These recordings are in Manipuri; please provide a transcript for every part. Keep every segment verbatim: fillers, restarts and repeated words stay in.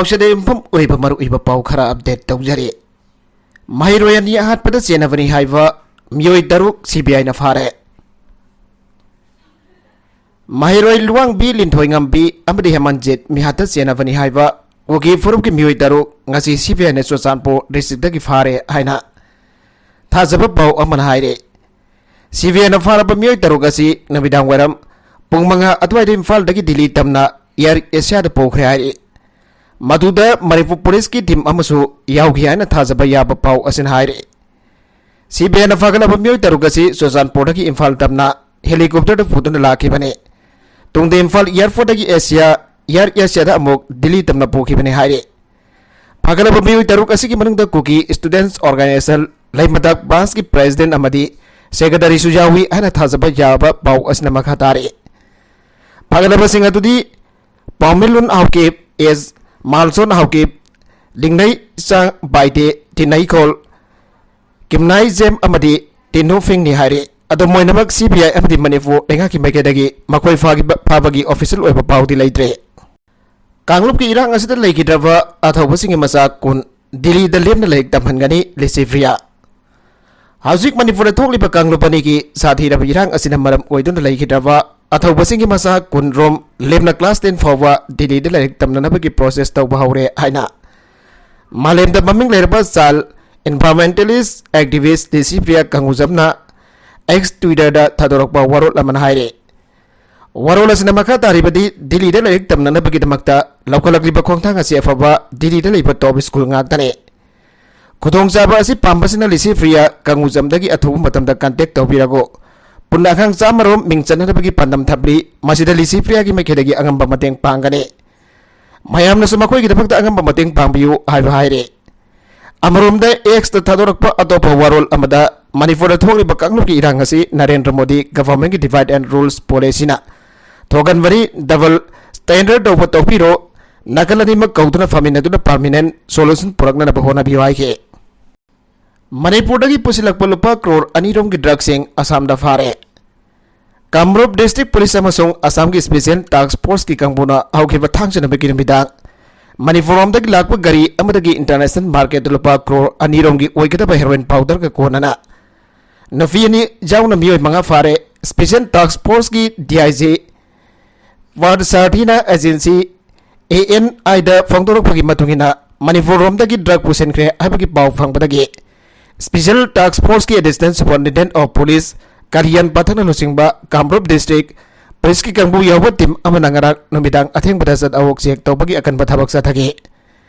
ꯄꯥꯎꯁꯦꯗ ꯌꯨꯝꯐꯝ ꯑꯣꯏꯕ ꯃꯔꯨꯑꯣꯏꯕ ꯄꯥꯎ ꯈꯔ ꯑꯞꯗꯦꯠ ꯇꯧꯖꯔꯤ꯫ ꯃꯍꯩꯔꯣꯏ ꯑꯅꯤ ꯑꯍꯥꯠꯄꯗ ꯆꯦꯟꯅꯕꯅꯤ ꯍꯥꯏꯕ ꯃꯤꯑꯣꯏ ꯇꯔꯨꯛ ꯁꯤ ꯕꯤ ꯑꯥꯏꯅ ꯐꯥꯔꯦ꯫ ꯃꯍꯩꯔꯣꯏ ꯂꯨꯋꯥꯡꯕꯤ ꯂꯤꯟꯊꯣꯏꯉꯝꯕꯤ ꯑꯃꯗꯤ ꯍꯦꯃꯟꯖꯤꯠ ꯃꯤꯍꯥꯠꯇ ꯆꯦꯟꯅꯕꯅꯤ ꯍꯥꯏꯕ ꯀꯨꯀꯤ ꯐꯨꯔꯨꯞꯀꯤ ꯃꯤꯑꯣꯏ ꯇꯔꯨꯛ ꯉꯁꯤ ꯁꯤ ꯕꯤ ꯑꯥꯏꯅ ꯆꯨꯔꯆꯥꯟꯄꯨꯔ ꯗꯤꯁꯇ꯭ꯔꯤꯛꯇꯒꯤ ꯐꯥꯔꯦ ꯍꯥꯏꯅ ꯊꯥꯖꯕ ꯄꯥꯎ ꯑꯃꯅ ꯍꯥꯏꯔꯤ꯫ ꯁꯤ ꯕꯤ ꯑꯥꯏꯅ ꯐꯥꯔꯕ ꯃꯤꯑꯣꯏ ꯇꯔꯨꯛ ꯑꯁꯤ ꯅꯨꯃꯤꯗꯥꯡ ꯋꯥꯏꯔꯝ ꯄꯨꯡ ꯃꯉꯥ ꯑꯗꯨꯋꯥꯏꯗ ꯏꯝꯐꯥꯜꯗꯒꯤ ꯗꯤꯜꯂꯤ ꯇꯝꯅ ꯑꯦꯌꯔ ꯑꯦꯁꯤꯌꯥꯗ ꯄꯨꯈ꯭ꯔꯦ ꯍꯥꯏꯔꯤ꯫ ꯃꯗꯨꯗ ꯃꯅꯤꯄꯨꯔ ꯄꯨꯂꯤꯁꯀꯤ ꯇꯤꯝ ꯑꯃꯁꯨ ꯌꯥꯎꯈꯤ ꯍꯥꯏꯅ ꯊꯥꯖꯕ ꯌꯥꯕ ꯄꯥꯎ ꯑꯁꯤꯅ ꯍꯥꯏꯔꯤ꯫ ꯁꯤ ꯕꯤ ꯑꯥꯏꯅ ꯐꯥꯒꯠꯂꯕ ꯃꯤꯑꯣꯏ ꯇꯔꯨꯛ ꯑꯁꯤ ꯆꯨꯔꯆꯥꯟꯄꯨꯔꯗꯒꯤ ꯏꯝꯐꯥꯜ ꯇꯝꯅ ꯍꯦꯂꯤꯀꯣꯞꯇꯔꯗ ꯄꯨꯗꯨꯅ ꯂꯥꯛꯈꯤꯕꯅꯤ꯫ ꯇꯨꯡꯗ ꯏꯝꯐꯥꯜ ꯑꯦꯌꯔꯄꯣꯔꯠꯇꯒꯤ ꯑꯦꯁꯤꯌꯥ, ꯑꯦꯌꯔ ꯑꯦꯁꯤꯌꯥꯗ ꯑꯃꯨꯛ ꯗꯤꯜꯂꯤ ꯇꯝꯅ ꯄꯨꯈꯤꯕꯅꯤ ꯍꯥꯏꯔꯤ꯫ ꯐꯥꯒꯠꯂꯕ ꯃꯤꯑꯣꯏ ꯇꯔꯨꯛ ꯑꯁꯤꯒꯤ ꯃꯅꯨꯡꯗ ꯀꯨꯀꯤ ꯁ꯭ꯇꯨꯗꯦꯟꯠꯁ ꯑꯣꯔꯒꯅꯥꯏꯖꯦꯁꯟ ꯂꯩꯃꯗꯥꯛ ꯕ꯭ꯔꯥꯟꯁꯀꯤ ꯄ꯭ꯔꯦꯁꯤꯗꯦꯟꯠ ꯑꯃꯗꯤ ꯁꯦꯀ꯭ꯔꯦꯇꯔꯤꯁꯨ ꯌꯥꯎꯏ ꯍꯥꯏꯅ ꯊꯥꯖꯕ ꯌꯥꯕ ꯄꯥꯎ ꯑꯁꯤꯅ ꯃꯈꯥ ꯇꯥꯔꯤ꯫ ꯐꯥꯒꯠꯂꯕꯁꯤꯡ ꯑꯗꯨꯗꯤ ꯄꯥꯎꯃꯤꯂꯨꯟ ꯍꯥꯎꯀꯤꯞ, ꯑꯦꯁ ꯃꯥꯜꯁꯣꯟ ꯍꯥꯎꯀꯤꯞ, ꯂꯤꯡꯅꯩ ꯆꯥꯡ ꯕꯥꯏꯗꯦ, ꯇꯤꯅꯩꯈꯣꯜ ꯀꯤꯝꯅꯥꯏ ꯖꯦꯝ ꯑꯃꯗꯤ ꯇꯤꯟꯍꯨ ꯐꯤꯡꯅꯤ ꯍꯥꯏꯔꯤ꯫ ꯑꯗꯣ ꯃꯣꯏꯅꯃꯛ ꯁꯤ ꯕꯤ ꯑꯥꯏ ꯑꯃꯗꯤ ꯃꯅꯤꯄꯨꯔ ꯂꯩꯉꯥꯛꯀꯤ ꯃꯥꯏꯀꯩꯗꯒꯤ ꯃꯈꯣꯏ ꯐꯥꯈꯤꯕ, ꯐꯥꯕꯒꯤ ꯑꯣꯐꯤꯁꯤꯌꯦꯜ ꯑꯣꯏꯕ ꯄꯥꯎꯗꯤ ꯂꯩꯇ꯭ꯔꯦ꯫ ꯀꯥꯡꯂꯨꯞꯀꯤ ꯏꯔꯥꯡ ꯑꯁꯤꯗ ꯂꯩꯈꯤꯗ꯭ꯔꯕ ꯑꯊꯧꯕꯁꯤꯡꯒꯤ ꯃꯆꯥ ꯀꯨꯟ ꯗꯤꯜꯂꯤꯗ ꯂꯦꯞꯅ ꯂꯥꯏꯔꯤꯛ ꯇꯝꯍꯟꯒꯅꯤ ꯂꯤꯁꯤꯄ꯭ꯔꯤꯌꯥ꯫ ꯍꯧꯖꯤꯛ ꯃꯅꯤꯄꯨꯔꯗ ꯊꯣꯛꯂꯤꯕ ꯀꯥꯡꯂꯨꯞ ꯑꯅꯤꯒꯤ ꯁꯥꯊꯤꯔꯕ ꯏꯔꯥꯡ ꯑꯁꯤꯅ ꯃꯔꯝ ꯑꯣꯏꯗꯨꯅ ꯂꯩꯈꯤꯗ꯭ꯔꯕ ꯑꯊꯧꯕꯁꯤꯡꯒꯤ ꯃꯆꯥ ꯀꯨꯟ ꯔꯣꯝ ꯂꯦꯞꯅ ꯀ꯭ꯂꯥꯁ ꯇꯦꯟ ꯐꯥꯎꯕ ꯗꯤꯜꯂꯤꯗ ꯂꯥꯏꯔꯤꯛ ꯇꯝꯅꯅꯕꯒꯤ ꯄ꯭ꯔꯣꯁꯦꯁ ꯇꯧꯕ ꯍꯧꯔꯦ ꯍꯥꯏꯅ ꯃꯥꯂꯦꯝꯗ ꯃꯃꯤꯡ ꯂꯩꯔꯕ ꯆꯥꯏꯜ ꯏꯟꯚꯥꯏꯔꯣꯟꯃꯦꯟꯇꯦꯂꯤꯁ ꯑꯦꯛꯇꯤꯚꯤꯁ ꯂꯤꯁꯤꯄ꯭ꯔꯤꯌꯥ ꯀꯪꯒꯨꯖꯝꯅ ꯑꯦꯛꯁ ꯇ꯭ꯋꯤꯇꯔꯗ ꯊꯥꯗꯣꯔꯛꯄ ꯋꯥꯔꯣꯜ ꯑꯃꯅ ꯍꯥꯏꯔꯤ꯫ ꯋꯥꯔꯣꯜ ꯑꯁꯤꯅ ꯃꯈꯥ ꯇꯥꯔꯤꯕꯗꯤ ꯗꯤꯜꯂꯤꯗ ꯂꯥꯏꯔꯤꯛ ꯇꯝꯅꯅꯕꯒꯤꯗꯃꯛꯇ ꯂꯧꯈꯠꯂꯛꯂꯤꯕ ꯈꯣꯡꯊꯥꯡ ꯑꯁꯤ ꯑꯐꯕ ꯗꯤꯜꯂꯤꯗ ꯂꯩꯕ ꯇꯣꯞ ꯁ꯭ꯀꯨꯜ ꯉꯥꯛꯇꯅꯤ꯫ ꯈꯨꯗꯣꯡꯆꯥꯕ ꯑꯁꯤ ꯄꯥꯝꯕꯁꯤꯅ ꯂꯤꯁꯤꯄ꯭ꯔꯤꯌꯥ ꯀꯪꯒꯨꯖꯝꯗꯒꯤ ꯑꯊꯨꯕ ꯃꯇꯝꯗ ꯀꯟꯇꯦꯛ ꯇꯧꯕꯤꯔꯒꯨ꯫ ꯄꯨꯟꯅ ꯑꯉꯥꯡ ꯆꯥꯝꯃ ꯔꯣꯝ ꯃꯤꯡ ꯆꯟꯅꯅꯕꯒꯤ ꯄꯥꯟꯗꯝ ꯊꯝꯂꯤ꯫ ꯃꯁꯤꯗ ꯂꯤꯁꯤꯄ꯭ꯔꯤꯌꯥꯒꯤ ꯃꯥꯏꯀꯩꯗꯒꯤ ꯑꯉꯝꯕ ꯃꯇꯦꯡ ꯄꯥꯡꯒꯅꯤ꯫ ꯃꯌꯥꯝꯅꯁꯨ ꯃꯈꯣꯏꯒꯤꯗꯃꯛꯇ ꯑꯉꯝꯕ ꯃꯇꯦꯡ ꯄꯥꯡꯕꯤꯌꯨ ꯍꯥꯏꯕ ꯍꯥꯏꯔꯤ꯫ ꯑꯃꯔꯣꯝꯗ ꯑꯦꯛꯁꯇ ꯊꯥꯗꯣꯔꯛꯄ ꯑꯇꯣꯞꯄ ꯋꯥꯔꯣꯜ ꯑꯃꯗ ꯃꯅꯤꯄꯨꯔꯗ ꯊꯣꯛꯂꯤꯕ ꯀꯥꯡꯂꯨꯞꯀꯤ ꯏꯔꯥꯡ ꯑꯁꯤ ꯅꯔꯦꯟꯗ꯭ꯔ ꯃꯣꯗꯤ ꯒꯚꯔꯟꯃꯦꯟꯠꯀꯤ ꯗꯤꯚꯥꯏꯗ ꯑꯦꯟ ꯔꯨꯜꯁ ꯄꯣꯂꯤꯁꯤꯅ ꯊꯣꯛꯍꯟꯕꯅꯤ, ꯗꯕꯜ ꯁ꯭ꯇꯦꯟꯗꯔꯗ ꯇꯧꯕ ꯇꯣꯛꯄꯤꯔꯣ, ꯅꯥꯀꯜ ꯑꯅꯤꯃꯛ ꯀꯧꯗꯨꯅ ꯐꯝꯃꯤꯟꯅꯗꯨꯅ ꯄꯔꯃꯤꯅꯦꯟꯠ ꯁꯣꯂꯨꯁꯟ ꯄꯨꯔꯛꯅꯅꯕ ꯍꯣꯠꯅꯕꯤꯌꯨ ꯍꯥꯏꯈꯤ꯫ ꯃꯅꯤꯄꯨꯔꯗꯒꯤ ꯄꯨꯁꯤꯜꯂꯛꯄ ꯂꯨꯄꯥ ꯀ꯭ꯔꯣꯔ ꯑꯅꯤ ꯔꯣꯝꯒꯤ ꯗ꯭ꯔꯒꯁꯤꯡ ꯑꯁꯥꯝꯗ ꯐꯥꯔꯦ꯫ ꯀꯥꯃꯔꯨꯞ ꯗꯤꯁꯇ꯭ꯔꯤꯛ ꯄꯨꯂꯤꯁ ꯑꯃꯁꯨꯡ ꯑꯁꯥꯝꯒꯤ ꯁ꯭ꯄꯦꯁꯤꯌꯦꯜ ꯇꯥꯁꯛ ꯐꯣꯔꯁꯀꯤ ꯀꯥꯡꯕꯨꯅ ꯍꯧꯈꯤꯕ ꯊꯥꯡꯖ ꯅꯨꯃꯤꯠꯀꯤ ꯅꯨꯃꯤꯗꯥꯡ ꯃꯅꯤꯄꯨꯔ ꯂꯣꯝꯗꯒꯤ ꯂꯥꯛꯄ ꯒꯥꯔꯤ ꯑꯃꯗꯒꯤ international market ꯂꯨꯄꯥ ꯀ꯭ꯔꯣꯔ ꯑꯅꯤ ꯔꯣꯝꯒꯤ ꯑꯣꯏꯒꯗꯕ heroin powder ꯒ ꯀꯣꯟꯅꯅ ꯅꯨꯄꯤ ꯑꯅꯤ ꯌꯥꯎꯅ ꯃꯤꯑꯣꯏ ꯃꯉꯥ ꯐꯥꯔꯦ꯫ Special Task Force ꯀꯤ D I G Partha ꯁꯥꯔꯊꯤꯅ agency A N I ꯗ ꯐꯣꯡꯗꯣꯔꯛꯄꯒꯤ ꯃꯇꯨꯡ ꯏꯟꯅ, ꯃꯅꯤꯄꯨꯔ ꯂꯣꯝꯗꯒꯤ drug ꯄꯨꯁꯤꯟꯈ꯭ꯔꯦ ꯍꯥꯏꯕꯒꯤ ꯄꯥꯎ ꯐꯪꯕꯗꯒꯤ Special Task Force ꯀꯤ Additional Superintendent of Police ꯀꯥꯂꯤꯌꯥꯟ ꯄꯥꯊꯛꯅ ꯂꯨꯆꯤꯡꯕ ꯀꯥꯃꯔꯨꯞ district police ꯀꯤ ꯀꯥꯡꯕꯨ ꯌꯥꯎꯕ team ꯑꯃꯅ ꯉꯔꯥꯡ ꯅꯨꯃꯤꯗꯥꯡ ꯑꯊꯦꯡꯕꯗ ꯆꯠ ꯑꯋꯣꯛ check ꯇꯧꯕꯒꯤ ꯑꯀꯟꯕ ꯊꯕꯛ ꯆꯠꯊꯈꯤ꯫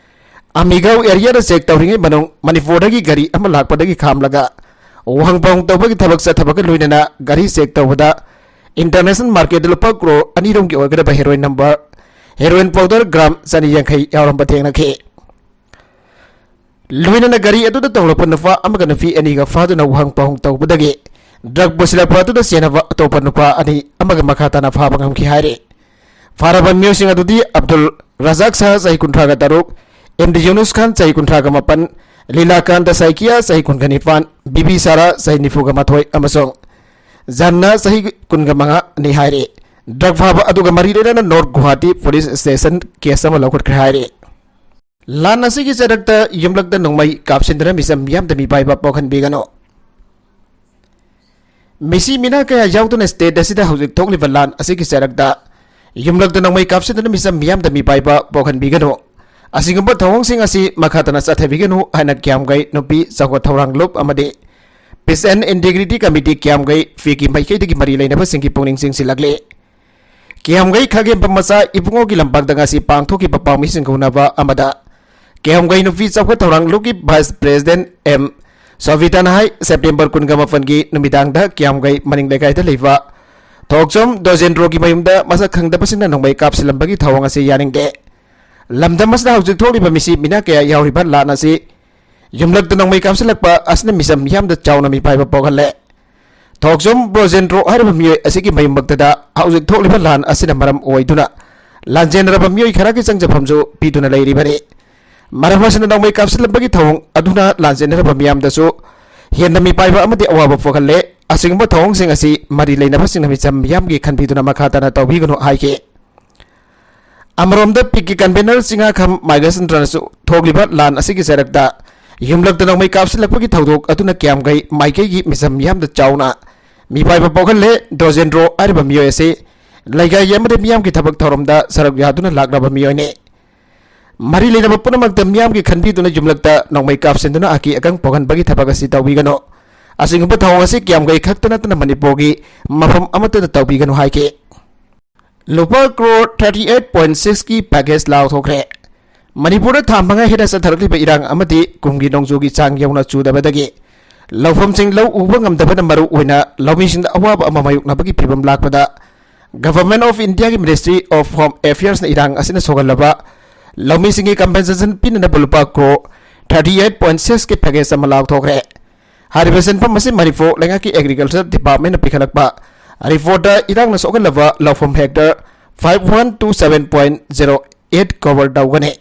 ꯑꯃꯤꯒꯥꯎ area ꯗ check ꯇꯧꯔꯤꯉꯩ ꯃꯅꯨꯡ ꯃꯅꯤꯄꯨꯔꯗꯒꯤ ꯒꯥꯔꯤ ꯑꯃ ꯂꯥꯛꯄꯗꯒꯤ ꯈꯥꯝꯂꯒ ꯋꯥꯍꯪ ꯄꯥꯎꯍꯪ ꯇꯧꯕꯒꯤ ꯊꯕꯛ ꯆꯠꯊꯕꯒ ꯂꯣꯏꯅꯅ ꯒꯥꯔꯤ check ꯇꯧꯕꯗ international market ꯗ ꯂꯨꯄꯥ ꯀ꯭ꯔꯣꯔ ꯑꯅꯤ ꯔꯣꯝꯒꯤ ꯑꯣꯏꯒꯗꯕ heroin number, heroin powder gram ꯆꯅꯤ ꯌꯥꯡꯈꯩ ꯌꯥꯎꯔꯝꯕ ꯊꯦꯡꯅꯈꯤ꯫ ꯂꯣꯏꯅꯅ ꯒꯥꯔꯤ ꯑꯗꯨꯗ ꯇꯣꯡꯂꯛꯄ ꯅꯨꯄꯥ ꯑꯃꯒ ꯅꯨꯄꯤ ꯑꯅꯤꯒ ꯐꯥꯗꯨꯅ ꯋꯥꯍꯪ ꯄꯥꯎꯍꯪ ꯇꯧꯕꯗꯒꯤ drug ꯄꯨꯁꯤꯜꯂꯛꯄ ꯑꯗꯨꯗ ꯆꯦꯟꯅꯕ ꯑꯇꯣꯞꯄ ꯅꯨꯄꯥ ꯑꯅꯤ ꯑꯃꯒ ꯃꯈꯥ ꯇꯥꯅ ꯐꯥꯕ ꯉꯝꯈꯤ ꯍꯥꯏꯔꯤ꯫ ꯐꯥꯔꯕ ꯃꯤꯑꯣꯏꯁꯤꯡ ꯑꯗꯨꯗꯤ ꯑꯕꯗꯨꯜ ꯔꯖꯥꯛ ꯁꯥꯍ, ꯆꯍꯤ ꯀꯨꯟꯊ꯭ꯔꯥꯒ ꯇꯔꯨꯛ, ꯑꯦꯝ ꯗꯤ ꯌꯨꯅꯨꯁ ꯈꯥꯟ, ꯆꯍꯤ ꯀꯨꯟꯊ꯭ꯔꯥꯒ ꯃꯥꯄꯟ, ꯂꯤꯂꯥꯀꯥꯟꯇ ꯁꯥꯏꯀꯤꯌꯥ, ꯆꯍꯤ ꯀꯨꯟꯒ ꯅꯤꯄꯥꯟ, ꯕꯤꯕꯤ ꯁꯥꯔꯥ, ꯆꯍꯤ ꯅꯤꯐꯨꯒ ꯃꯥꯊꯣꯏ, ꯑꯃꯁꯨꯡ ꯖꯥꯟꯅꯥ, ꯆꯍꯤ ꯀꯨꯟꯒ ꯃꯉꯥꯅꯤ ꯍꯥꯏꯔꯤ꯫ Drug ꯐꯥꯕ ꯑꯗꯨꯒ ꯃꯔꯤ ꯂꯩꯅꯅ North Guwahati Police Station case ꯑꯃ ꯂꯧꯈꯠꯈ꯭ꯔꯦ ꯍꯥꯏꯔꯤ꯫ ꯂꯥꯟ ꯑꯁꯤꯒꯤ ꯆꯩꯔꯛꯇ ꯌꯨꯝꯂꯛꯇ ꯅꯣꯡꯃꯩ ꯀꯥꯞꯁꯤꯟꯗꯨꯅ ꯃꯤꯆꯝ ꯃꯤꯌꯥꯝꯗ ꯃꯤꯄꯥꯏꯕ ꯄꯣꯛꯍꯟꯕꯤꯒꯅꯨ꯫ ꯃꯤꯁꯤ ꯃꯤꯅꯥ ꯀꯌꯥ ꯌꯥꯎꯗꯨꯅ state ꯑꯁꯤꯗ ꯍꯧꯖꯤꯛ ꯊꯣꯛꯂꯤꯕ ꯂꯥꯟ ꯑꯁꯤꯒꯤ ꯆꯩꯔꯛꯇ ꯌꯨꯝꯂꯛꯇ ꯅꯣꯡꯃꯩ ꯀꯥꯞꯁꯤꯟꯗꯨꯅ ꯃꯤꯆꯝ ꯃꯤꯌꯥꯝꯗ ꯃꯤꯄꯥꯏꯕ ꯄꯣꯛꯍꯟꯕꯤꯒꯅꯨ꯫ ꯑꯁꯤꯒꯨꯝꯕ ꯊꯧꯑꯣꯡꯁꯤꯡ ꯑꯁꯤ ꯃꯈꯥ ꯇꯥꯅ ꯆꯠꯊꯕꯤꯒꯅꯨ ꯍꯥꯏꯅ ꯀꯤꯌꯥꯝꯒꯩ ꯅꯨꯄꯤ ꯆꯥꯎꯈꯠ ꯊꯧꯔꯥꯡ ꯂꯨꯞ ꯑꯃꯗꯤ Peace and Integrity Committee ꯀꯤꯌꯥꯝꯒꯩ ꯐꯤꯒꯤ ꯃꯥꯏꯀꯩꯗꯒꯤ ꯃꯔꯤ ꯂꯩꯅꯕꯁꯤꯡꯒꯤ ꯄꯨꯛꯅꯤꯡ ꯆꯤꯡꯁꯤꯜꯂꯛꯂꯤ꯫ ꯀꯤꯌꯥꯝꯒꯩ ꯈꯥꯒꯦꯝꯕꯝ ꯃꯆꯥ ꯏꯕꯨꯡꯉꯣꯒꯤ ꯂꯝꯄꯥꯛꯇ ꯉꯁꯤ ꯄꯥꯡꯊꯣꯛꯈꯤꯕ ꯄꯥꯎꯃꯤꯁꯤꯡꯒ ꯎꯅꯕ ꯑꯃꯗ ꯀꯤꯌꯥꯝꯒꯩ ꯅꯨꯄꯤ ꯆꯥꯎꯈꯠ ꯊꯧꯔꯥꯡ ꯂꯨꯞꯀꯤ vice president ꯑꯦꯝ ꯁꯣꯚꯤꯇꯥꯅ ꯍꯥꯏ, September ꯀꯨꯟꯒ ꯃꯥꯄꯟꯒꯤ ꯅꯨꯃꯤꯗꯥꯡꯗ ꯀꯤꯌꯥꯝꯒꯩ ꯃꯅꯤꯡ ꯂꯩꯀꯥꯏꯗ ꯂꯩꯕ ꯊꯣꯛꯆꯣꯝ ꯗꯣꯖꯦꯟꯗ꯭ꯔꯣꯒꯤ ꯃꯌꯨꯝꯗ ꯃꯁꯛ ꯈꯪꯗꯕꯁꯤꯡꯅ ꯅꯣꯡꯃꯩ ꯀꯥꯞꯁꯤꯜꯂꯝꯕꯒꯤ ꯊꯧꯑꯣꯡ ꯑꯁꯤ ꯌꯥꯅꯤꯡꯗꯦ꯫ ꯂꯝꯗꯝ ꯑꯁꯤꯗ ꯍꯧꯖꯤꯛ ꯊꯣꯛꯂꯤꯕ ꯃꯤꯁꯤ ꯃꯤꯅꯥ ꯀꯌꯥ ꯌꯥꯎꯔꯤꯕ ꯂꯥꯟ ꯑꯁꯤ ꯌꯨꯝꯂꯛꯇ ꯅꯣꯡꯃꯩ ꯀꯥꯞꯁꯤꯜꯂꯛꯄ ꯑꯁꯤꯅ ꯃꯤꯆꯝ ꯃꯤꯌꯥꯝꯗ ꯆꯥꯎꯅ ꯃꯤꯄꯥꯏꯕ ꯄꯣꯛꯍꯜꯂꯦ꯫ ꯊꯣꯛꯆꯣꯝ ꯕ꯭ꯔꯣꯖꯦꯟꯗ꯭ꯔꯣ ꯍꯥꯏꯔꯤꯕ ꯃꯤꯑꯣꯏ ꯑꯁꯤꯒꯤ ꯃꯌꯨꯝꯃꯛꯇꯗ ꯍꯧꯖꯤꯛ ꯊꯣꯛꯂꯤꯕ ꯂꯥꯟ ꯑꯁꯤꯅ ꯃꯔꯝ ꯑꯣꯏꯗꯨꯅ ꯂꯥꯟꯖꯦꯟꯅꯔꯕ ꯃꯤꯑꯣꯏ ꯈꯔꯒꯤ ꯆꯪꯖꯐꯝꯁꯨ ꯄꯤꯗꯨꯅ ꯂꯩꯔꯤꯕꯅꯤ꯫ ꯃꯔꯝ ꯑꯁꯤꯅ ꯅꯣꯡꯃꯩ ꯀꯥꯞꯁꯤꯜꯂꯝꯕꯒꯤ ꯊꯧꯑꯣꯡ ꯑꯗꯨꯅ ꯂꯥꯟꯖꯦꯟꯅꯔꯕ ꯃꯤꯌꯥꯝꯗꯁꯨ ꯍꯦꯟꯅ ꯃꯤꯄꯥꯏꯕ ꯑꯃꯗꯤ ꯑꯋꯥꯕ ꯄꯣꯛꯍꯜꯂꯦ꯫ ꯑꯁꯤꯒꯨꯝꯕ ꯊꯧꯑꯣꯡꯁꯤꯡ ꯑꯁꯤ ꯃꯔꯤ ꯂꯩꯅꯕꯁꯤꯡꯅ ꯃꯤꯆꯝ ꯃꯤꯌꯥꯝꯒꯤ ꯈꯟꯕꯤꯗꯨꯅ ꯃꯈꯥ ꯇꯥꯅ ꯇꯧꯕꯤꯒꯅꯨ ꯍꯥꯏꯈꯤ꯫ ꯑꯃꯔꯣꯝꯗ ꯄꯤꯛꯀꯤ ꯀꯟꯚꯦꯅꯔ ꯆꯤꯡꯉꯥꯈꯝ ꯃꯥꯏꯒꯁꯟꯗ꯭ꯔꯅꯁꯨ ꯊꯣꯛꯂꯤꯕ ꯂꯥꯟ ꯑꯁꯤꯒꯤ ꯆꯩꯔꯛꯇ ꯌꯨꯝꯂꯛꯇ ꯅꯣꯡꯃꯩ ꯀꯥꯞꯁꯤꯜꯂꯛꯄꯒꯤ ꯊꯧꯗꯣꯛ ꯑꯗꯨꯅ ꯀꯤꯌꯥꯝꯒꯩ ꯃꯥꯏꯀꯩꯒꯤ ꯃꯤꯆꯝ ꯌꯥꯝꯅ ꯆꯥꯎꯅ ꯃꯤꯄꯥꯏꯕ ꯄꯣꯛꯍꯜꯂꯦ꯫ ꯗ꯭ꯔꯣꯖꯦꯟꯗ꯭ꯔꯣ ꯍꯥꯏꯔꯤꯕ ꯃꯤꯑꯣꯏ ꯑꯁꯤ ꯂꯩꯀꯥꯏꯒꯤ ꯑꯃꯗꯤ ꯃꯤꯌꯥꯝꯒꯤ ꯊꯕꯛ ꯊꯧꯔꯝꯗ ꯁꯔꯨꯛ ꯌꯥꯗꯨꯅ ꯂꯥꯛꯂꯕ ꯃꯤꯑꯣꯏꯅꯤ꯫ ꯃꯔꯤ ꯂꯩꯅꯕ ꯄꯨꯝꯅꯃꯛꯇ ꯃꯤꯌꯥꯝꯒꯤ ꯈꯟꯕꯤꯗꯨꯅ ꯌꯨꯝꯂꯛꯇ ꯅꯣꯡꯃꯩ ꯀꯥꯞꯁꯤꯟꯗꯨꯅ ꯑꯀꯤ ꯑꯈꯪ ꯄꯣꯛꯍꯟꯕꯒꯤ ꯊꯕꯛ ꯑꯁꯤ ꯇꯧꯕꯤꯒꯅꯨ꯫ ꯑꯁꯤꯒꯨꯝꯕ ꯊꯧꯑꯣꯡ ꯑꯁꯤ ꯀꯤꯌꯥꯝꯒꯩ ꯈꯛꯇ ꯅꯠꯇꯅ ꯃꯅꯤꯄꯨꯔꯒꯤ ꯃꯐꯝ ꯑꯃꯠꯇꯗ ꯇꯧꯕꯤꯒꯅꯨ ꯍꯥꯏꯈꯤ꯫ ꯂꯨꯄꯥ ꯀ꯭ꯔꯣꯔ ꯊꯥꯔꯇꯤ ꯑꯩꯠ ꯄꯣꯏꯟ ꯁꯤꯛꯁꯀꯤ ꯄꯦꯀꯦꯖ ꯂꯥꯎꯊꯣꯛꯈ꯭ꯔꯦ꯫ ꯃꯅꯤꯄꯨꯔꯗ ꯊꯥ ꯃꯉꯥ ꯍꯦꯟꯅ ꯆꯠꯊꯔꯛꯂꯤꯕ ꯏꯔꯥꯡ ꯑꯃꯗꯤ ꯀꯨꯝꯒꯤ ꯅꯣꯡꯖꯨꯒꯤ ꯆꯥꯡ ꯌꯧꯅ ꯆꯨꯗꯕꯗꯒꯤ ꯂꯧꯐꯝꯁꯤꯡ ꯂꯧ ꯎꯕ ꯉꯝꯗꯕꯅ ꯃꯔꯨ ꯑꯣꯏꯅ ꯂꯧꯃꯤꯁꯤꯡꯗ ꯑꯋꯥꯕ ꯑꯃ ꯃꯥꯌꯣꯛꯅꯕꯒꯤ ꯐꯤꯕꯝ ꯂꯥꯛꯄꯗ Government of Indiaꯒꯤ Ministry of Home Affairsꯅ ꯏꯔꯥꯡ ꯑꯁꯤꯅ ꯁꯣꯛꯍꯜꯂꯕ ꯂꯧꯃꯤꯁꯤꯡꯒꯤ ꯀꯝꯄꯦꯟꯁꯦꯁꯟ ꯄꯤꯅꯅꯕ ꯂꯨꯄꯥ ꯀ꯭ꯔꯣꯔ ꯊꯥꯔꯇꯤ ꯑꯩꯠ ꯄꯣꯏꯟ ꯁꯤꯛꯁꯀꯤ ꯄꯦꯀꯦꯖ ꯑꯃ ꯂꯥꯎꯊꯣꯛꯈ꯭ꯔꯦ꯫ ꯍꯥꯏꯔꯤꯕ ꯁꯦꯟꯐꯝ ꯑꯁꯤ ꯃꯅꯤꯄꯨꯔ ꯂꯩꯉꯥꯛꯀꯤ ꯑꯦꯒ꯭ꯔꯤꯀꯜꯆꯔ ꯗꯤꯄꯥꯔꯠꯃꯦꯟꯅ ꯄꯤꯈꯠꯂꯛꯄ ꯔꯤꯄꯣꯔꯠꯇ ꯏꯔꯥꯡꯅ ꯁꯣꯛꯍꯜꯂꯕ ꯂꯧꯐꯝ hectare five one two seven point zero eight cover ꯇꯧꯒꯅꯤ꯫